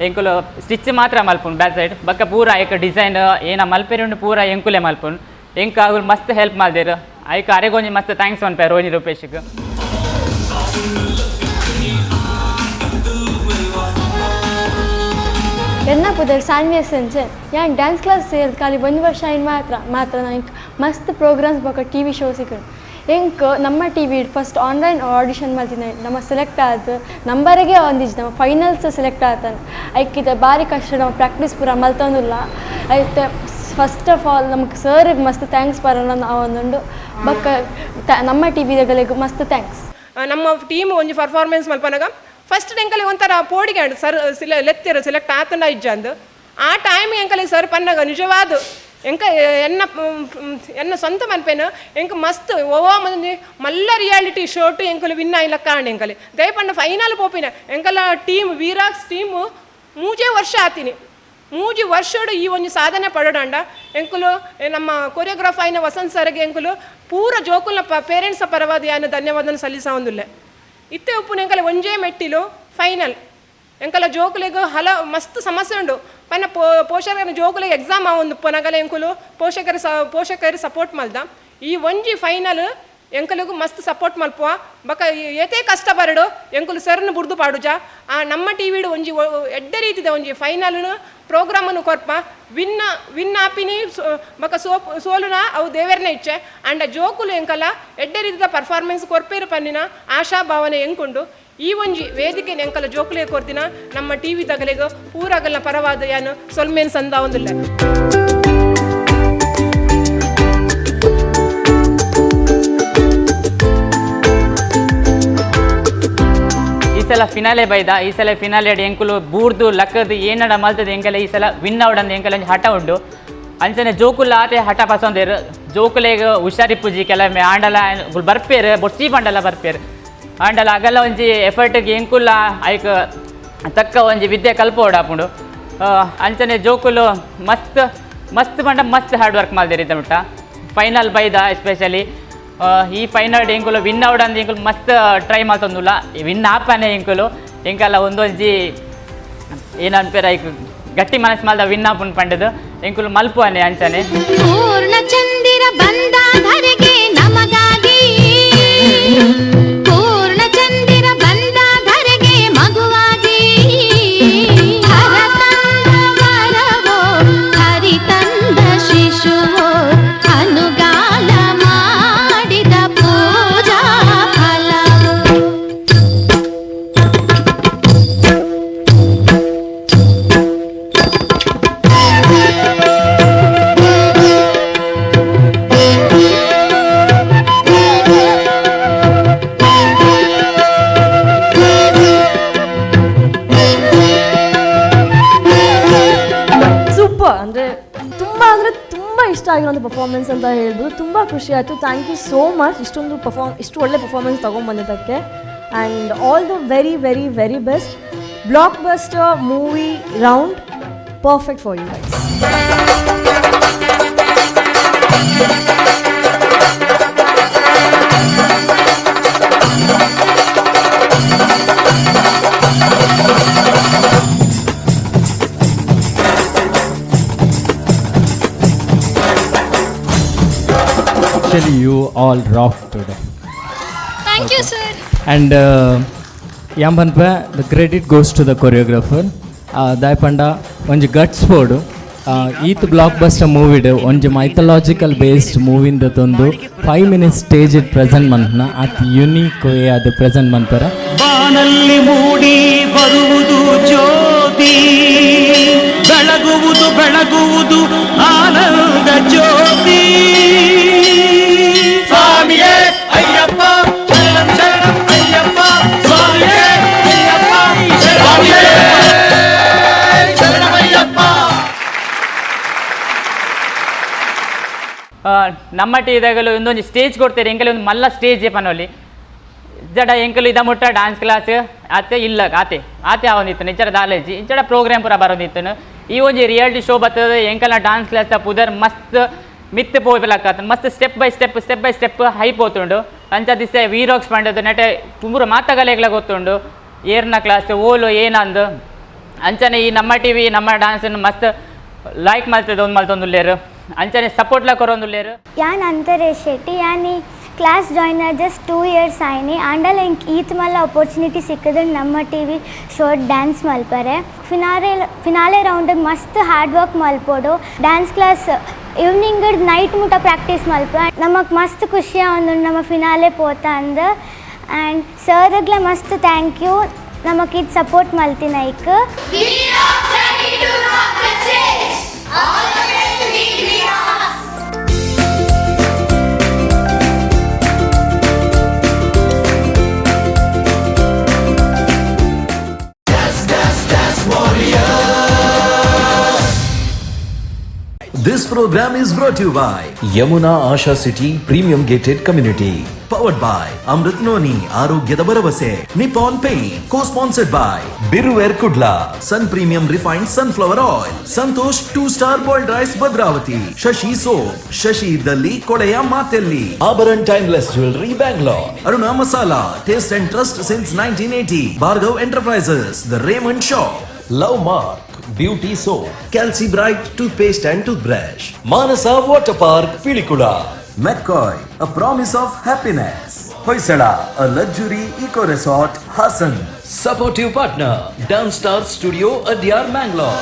ಎಂಕುಲು ಸ್ಟಿಚ್ ಮಾತ್ರ ಮಲ್ಪುಂಡು ಬ್ಯಾಕ್ ಸೈಡ್ ಬೊಕ್ಕ ಪೂರ ಐಕ್ ಡಿಸೈನ್ ಏನ ಮಲ್ಪೆರುಂಡು ಪೂರ ಎಂಕುಲೆ ಮಲ್ಪುಂಡು. ಎಂಕ್ ಅಗುಲು ಮಸ್ತ್ ಹೆಲ್ಪ್ ಮಲ್ದೇರು. ಐಕ್ ಅರೆಗೊಂಜಿ ಮಸ್ತ್ thanks ಪನ್ಪೆ ರೋಹಿಣಿ ರೂಪೇಶ್ಗ್. ಎನ್ನ ಪುದರ್ ಸಾನ್ವಿ ಸಂಚನ್. ಯಾನ್ ಡ್ಯಾನ್ಸ್ ಕ್ಲಾಸ್ ಸೇರ್ದು ಖಾಲಿ ಒಂದು ವರ್ಷ ಇನ್ ಮಾತ್ರ ಮಾತ್ರ ನಂಗೆ ಮಸ್ತ್ ಪ್ರೋಗ್ರಾಮ್ಸ್ ಬೊಕ ಟಿ ವಿ ಶೋ ಸಿಕ್ಕುಂಡು. ಎಂಕ್ ನಮ್ಮ T V first online audition ಮಲ್ತಿನ ನಮ್ಮ ಸೆಲೆಕ್ಟ್ ಆದ್ ನಂಬರಿಗೆ ಒಂದಿಜಿ ನಮ್ಮ ಫೈನಲ್ಸ್ ಸೆಲೆಕ್ಟ್ ಆತನ. ಐಕಿದ ಭಾರಿ ಕಷ್ಟ ನಮ್ಮ ಪ್ರಾಕ್ಟೀಸ್ ಪೂರ ಮಲ್ತೊಂದುಲ್ಲ. ಐತೆ ಫಸ್ಟ್ ಆಫ್ ಆಲ್ ನಮಗೆ ಸರ್ಗೆ ಮಸ್ತ್ thanks ಪರನ ಆವೊಂದುಂಡು. ಬೊಕ್ಕ ನಮ್ಮ ಟಿ ವಿದಗಲೆಗ್ ಮಸ್ತ್ thanks. ನಮ್ಮ ಟೀಮ್ ಒಂಜಿ ಪರ್ಫಾರ್ಮೆನ್ಸ್ ಮಲ್ಪನಗ ಫಸ್ಟ್ ಎಂಕಲೆ ಒಂಥರ ಪೋಡಿಗೆ ಆಂಡ್ ಸರ್ ಸಿಲೆ ಲೆತ್ತೆರ್ ಸೆಲೆಕ್ಟ್ ಆತನ ಇಜ್ಜಂದು. ಆ ಟೈಮ್ ಎಂಕಲೆ ಸರ್ ಪನ್ನಗ ನಿಜವಾದ ಎಂಕ ಎನ್ನ ಎನ್ನ ಸ್ವಂತ ಮನ್ಪೇನು ಎಂಕ್ ಮಸ್ತ್ ಓ ಮಂದಿ ಮಲ್ಲ ರಿಯಾಲಿಟಿ ಶೋಟು ಎಂಕಲು ವಿನ್ ಆಯ್ಲ ಕಾಂಡ್ ಎಂಕಲೆ ದಯಪಂಡ ಫೈನಲ್ ಪೋಪಿನ ಎಂಕಲ ಟೀಮ್ ವೀರಾಕ್ಸ್ ಟೀಮು ಮೂಜೇ ವರ್ಷ ಆತೀನಿ. ಮೂಜಿ ವರ್ಷಡು ಈ ಒಂಜಿ ಸಾಧನೆ ಪಡೋಡಂಡ ಎಂಕುಲು ನಮ್ಮ ಕೊರಿಯೋಗ್ರಾಫ್ ಆಯಿನ ವಸಂತ್ ಸರ್ಗೆ ಎಂಕುಲು ಪೂರ ಜೋಕುಲ್ನ ಪೇರೆಂಟ್ಸ್ ಪರವಾದ ಯಾನು ಧನ್ಯವಾದನ ಸಲ್ಲಿಸೊಂದುಲ್ಲೆ. ಇತ್ತೆ ಉಪ್ಪುನ ಎಂಕಲೆ ಒಂಜೇ ಮೆಟ್ಟಿಲು ಫೈನಲ್. ಎಂಕಲ ಜೋಕುಲೆಗ್ ಹಲ ಮಸ್ತ್ ಸಮಸ್ಯೆ ಉಂಡು. ಪನ್ನ ಪೋಷಕರ ಜೋಕುಲೆಗ್ ಎಕ್ಸಾಮ್ ಆವೊಂದು ಪನಗಲ ಎಂಕುಲು ಪೋಷಕರು ಸಪೋರ್ಟ್ ಮಲ್ದ. ಈ ಒಂಜಿ ಫೈನಲ್ ಎಂಕುಲಿಗೂ ಮಸ್ತ್ ಸಪೋರ್ಟ್ ಮಲ್ಪುವ ಬೊಕ ಏತೇ ಕಷ್ಟ ಬರಡು ಎಂಕುಲು ಸರ್ನ ಬುಡ್ದು ಪಾಡುಜ. ಆ ನಮ್ಮ ಟಿ ವಿಡ್ ಒಂಜಿ ಎಡ್ಡೆ ರೀತಿದ ಒಂಜಿ ಫೈನಲ್ ಪ್ರೋಗ್ರಾಮನ್ನು ಕೊರ್ಪ ವಿನ್ನ ವಿನ್ ಆಪಿನಿ ಬೊಕ ಸೋಲುನ ಅವು ದೇವೆರ್ನ ಇಚ್ಛೆ. ಅಂಡ ಜೋಕುಲು ಎಂಕಲ ಎಡ್ಡೆ ರೀತಿದ ಪರ್ಫಾರ್ಮೆನ್ಸ್ ಕೊರ್ಪೇರು ಪನ್ನಿನ ಆಶಾಭಾವನೆ ಎಂಕುಂಡು. ಈ ಒಂಜಿ ವೇದಿಕೆ ಎಂಕಲ ಜೋಕುಲೆ ಕೊರ್ದಿನ ನಮ್ಮ ಟಿ ವಿ ತಗಲೆಗ್ ಪೂರಗಲ್ನ ಪರವಾದ ಯಾನು ಸೊಲ್ಮೇನ್ ಸಂದ ಒಂದಿಲ್ಲ. ಈ ಸಲ ಫಿನಾಲೆ ಬೈದ. ಈ ಸಲ ಫಿನಾಲೆ ಎಂಕುಲು ಬೂರ್ದು ಲಕ್ಕದು ಏನಡ ಮಲ್ತದ ಎಂಕಲೆ ಈ ಸಲ ವಿನ್ ಔಡ್ ಅಂದ್ ಎಂಕಲೆ ಒಂಜಿ ಹಠ ಉಂಡು. ಅಂಚನೆ ಜೋಕುಲ ಆತೆ ಹಠ ಪಸೊಂದೇರು. ಜೋಕುಲೆಗ್ ಹುಷಾರಿಪ್ಪುಜಿ ಕೆಲವೊಮ್ಮೆ ಆಂಡಲ ಬರ್ಪೇರು ಬೊಡ್ಚಿ ಪಂಡಲ ಬರ್ಪೇರು ಆಂಡಲ ಅಗಲ ಒಂಜಿ ಎಫರ್ಟ್ಗೆ ಎಂಕುಲ ಐಕ್ ತಕ್ಕ ಒಂಜಿ ವಿದ್ಯೆ ಕಲ್ಪೋಡಾಪುಂಡು. ಅಂಚನೆ ಜೋಕುಲು ಮಸ್ತ್ ಮಸ್ತ್ ಪಂಡ ಮಸ್ತ್ ಹಾರ್ಡ್ ವರ್ಕ್ ಮಲ್ದೇರು ಇತ್ತ ಮುಟ್ಟ ಫೈನಲ್ ಬೈದ. ಎಸ್ಪೆಷಲಿ ಈ ಫೈನಲ್ ಎಂಕುಲು ವಿನ್ ಔಡ್ ಅಂದ್ ಎಂಕುಲು ಮಸ್ತ್ ಟ್ರೈ ಮಲ್ತೊಂದುಲ್ಲ. ವಿನ್ ಆಪನೆ ಎಂಕುಲು ಎಂಕಲ್ಲ ಒಂದೊಂಜಿ ಏನನ್ಪೇರ ಐಕ್ ಗಟ್ಟಿ ಮನಸ್ಸು ಮಲ್ದ ವಿನ್ ಆಪುನ್ ಪಂಡದು ಎಂಕುಲು ಮಲ್ಪುವನೆ ಅಂಚನೆ. ಪೂರ್ಣ ಚಂದಿರ ಬಂದ ಧರೆಗೆ ನಮಗಾಗಿ, ಪೂರ್ಣ ಚಂದಿರ ಬಂದ ಧರೆಗೆ ಮಗುವಾಗಿ, ಹರ ತಂದ ವರವೋ ಹರಿ ತಂದ ಶಿಶುವೋ ಅನುಗಾಲ ಮಾಡಿದ ಪೂಜಾ ಫಲವೋ. ಸೂಪರ್. ಅಂದರೆ ತುಂಬ ಅಂದರೆ ತುಂಬ ಇಷ್ಟ ಆಗಿರೋಂಥ ಪರ್ಫಾರ್ಮೆನ್ಸ್ ಅಂತ ಹೇಳ್ಬೋದು. ತುಂಬ ಖುಷಿ ಆಯಿತು. Thank you so much ಇಷ್ಟೊಂದು ಇಷ್ಟು ಒಳ್ಳೆ performance ತೊಗೊಂಬಂದಿದ್ದಕ್ಕೆ. And all the very very very best. Blockbuster movie round perfect for you guys. Actually, you all rock today. Thank you, sir. And ಯಾಮನ್ಪ the credit goes to the choreographer. ದಾಯಪಂಡ ಒಂಜಿ guts board ಈತ್ block buster ಮೂವಿಡ್ ಒಂಜಿ mythological based ಮೂವಿಂದ ತಂದು 5 minutes stage it present ಮನ್ಪನ ಅತ್ unique way ಅದು present ಮನ್ಪರ. ಬಾನಲ್ಲಿ ಮೂಡಿ ಬರುವುದು ಜ್ಯೋತಿ, ಬೆಳಗುವುದು ಬೆಳಗುವುದು ಆನಂದ ಜ್ಯೋತಿ. ಸ್ವಾಮಿಯೇ ಅಯ್ಯಪ್ಪ ಶರಣಂ ಶರಣಂ ಅಯ್ಯಪ್ಪ, ಸ್ವಾಮಿಯೇ ಅಯ್ಯಪ್ಪ ಸ್ವಾಮಿಯೇ ಶರಣಮಯ್ಯಪ್ಪ. ನಮ್ಮ ಟೀದಾಗಲು ಒಂದೊಂದು ಸ್ಟೇಜ್ ಕೊಡ್ತಾರೆ ಎಂಕಲೆ ಒಂದು ಮಲ್ಲ ಸ್ಟೇಜ್ ಪನೋಲಿ ಜಡ ಎಂಕಲು ಇದ ಮುಟ್ಟ ಡ್ಯಾನ್ಸ್ ಕ್ಲಾಸ್ ಆತೆ ಇಲ್ಲ ಆತೆ ಆತೆ ಆವೊಂದಿತ್ತು ನಿಜರ ದಾಲೇಜಿ ಇಂಚಡ ಪ್ರೋಗ್ರಾಮ್ ಪೂರ ಬರೋದಿತ್ತು. ಈ ಒಂಜಿ ರಿಯಾಲಿಟಿ ಶೋ ಬರ್ತದೆ ಎಂಕಲ್ನ ಡ್ಯಾನ್ಸ್ ಕ್ಲಾಸ್ ಪುದರ್ ಮಸ್ತ್ ಮಿತ್ ಪೋಪಲಕ್ಕ ಮಸ್ತ್ step by step step by step high ಪೋತುಂಡು. ಅಂಚ ದಿಸೆ ವೀರಾಕ್ಸ್ ಪಂಡದು ನೆಟೆ ಪೂರ ಮಾತಗಲೆಗ್ಲ ಗೊತ್ತುಂಡು ಏರ್ನ ಕ್ಲಾಸ್ ಓಲು ಏನಂದು. ಅಂಚನೆ ಈ ನಮ್ಮ ಟಿ ವಿ ನಮ್ಮ ಡ್ಯಾನ್ಸನ್ನು ಮಸ್ತ್ ಲೈಕ್ ಮಲ್ತದೆ ಒಂದು ಮಲ್ತೊಂದುಲ್ಲೇರು ಅಂಚನೆ ಸಪೋರ್ಟ್ಲ ಕೊರೊಂದುಲ್ಲೇರು. ಯಾನ್ ಅಂತರೇಶ್ ಶೆಟ್ಟಿ, ಯಾನ್ ಈ ಕ್ಲಾಸ್ ಜಾಯ್ನ್ ಆದ್ ಜಸ್ಟ್ 2 ಇಯರ್ಸ್ ಆಯ್ನಿ. ಆಂಡಲ ಎಂಕ್ ಈತ್ ಮಲ್ಲ ಅಪರ್ಚುನಿಟಿ ಸಿಕ್ಕದ ನಮ್ಮ ಟಿ ವಿ ಶೋ ಡ್ಯಾನ್ಸ್ ಮಲ್ಪರೆ. ಫಿನಾಲೆ ರೌಂಡಿಗೆ ಮಸ್ತ್ ಹಾರ್ಡ್ ವರ್ಕ್ ಮಲ್ಪೋಡು. ಡ್ಯಾನ್ಸ್ ಕ್ಲಾಸ್ ಈವ್ನಿಂಗ್ ನೈಟ್ ಮುಟ ಪ್ರಾಕ್ಟೀಸ್ ಮಲ್ಪ ನಮಕ್ ಮಸ್ತ್ ಖುಷಿ ಆವೊಂದುಂಡು ನಮ್ಮ ಫಿನಾಲೆ ಪೋತ ಅಂದ್. ಆ್ಯಂಡ್ ಸರ್ಗ್ಲ ಮಸ್ತ್ thank you ನಮಕ್ ಇದು ಸಪೋರ್ಟ್ ಮಲ್ತಿನ ಐಕ್. This program is brought you by Yamuna Asha City Premium Gated Community. Powered by Amrit Noni, ಆರೋಗ್ಯದ ಭರವಸೆ, Nippon Paint, co-sponsored by Biruver Kudla, Sun Premium Refined Sunflower Oil, Santosh Two Star Boiled Rice Bhadravati, Shashi Soap, Shashi ಇದ್ದಲ್ಲಿ ಕೊಳೆಯ ಮಾತೆಲ್ಲಿ, Abharan Timeless Jewelry Bangalore, Aruna Masala, taste and trust since 1980, Bhargav Enterprises, The Raymond Shop, Love Mark, Beauty Soap, Calci Bright Toothpaste and Toothbrush, Manasa Water Park, Pilikula, McCoy, a promise of happiness. Hoysala, a luxury eco resort, Hassan. Supportive partner, Dance Star Studio, Adyar, Mangalore.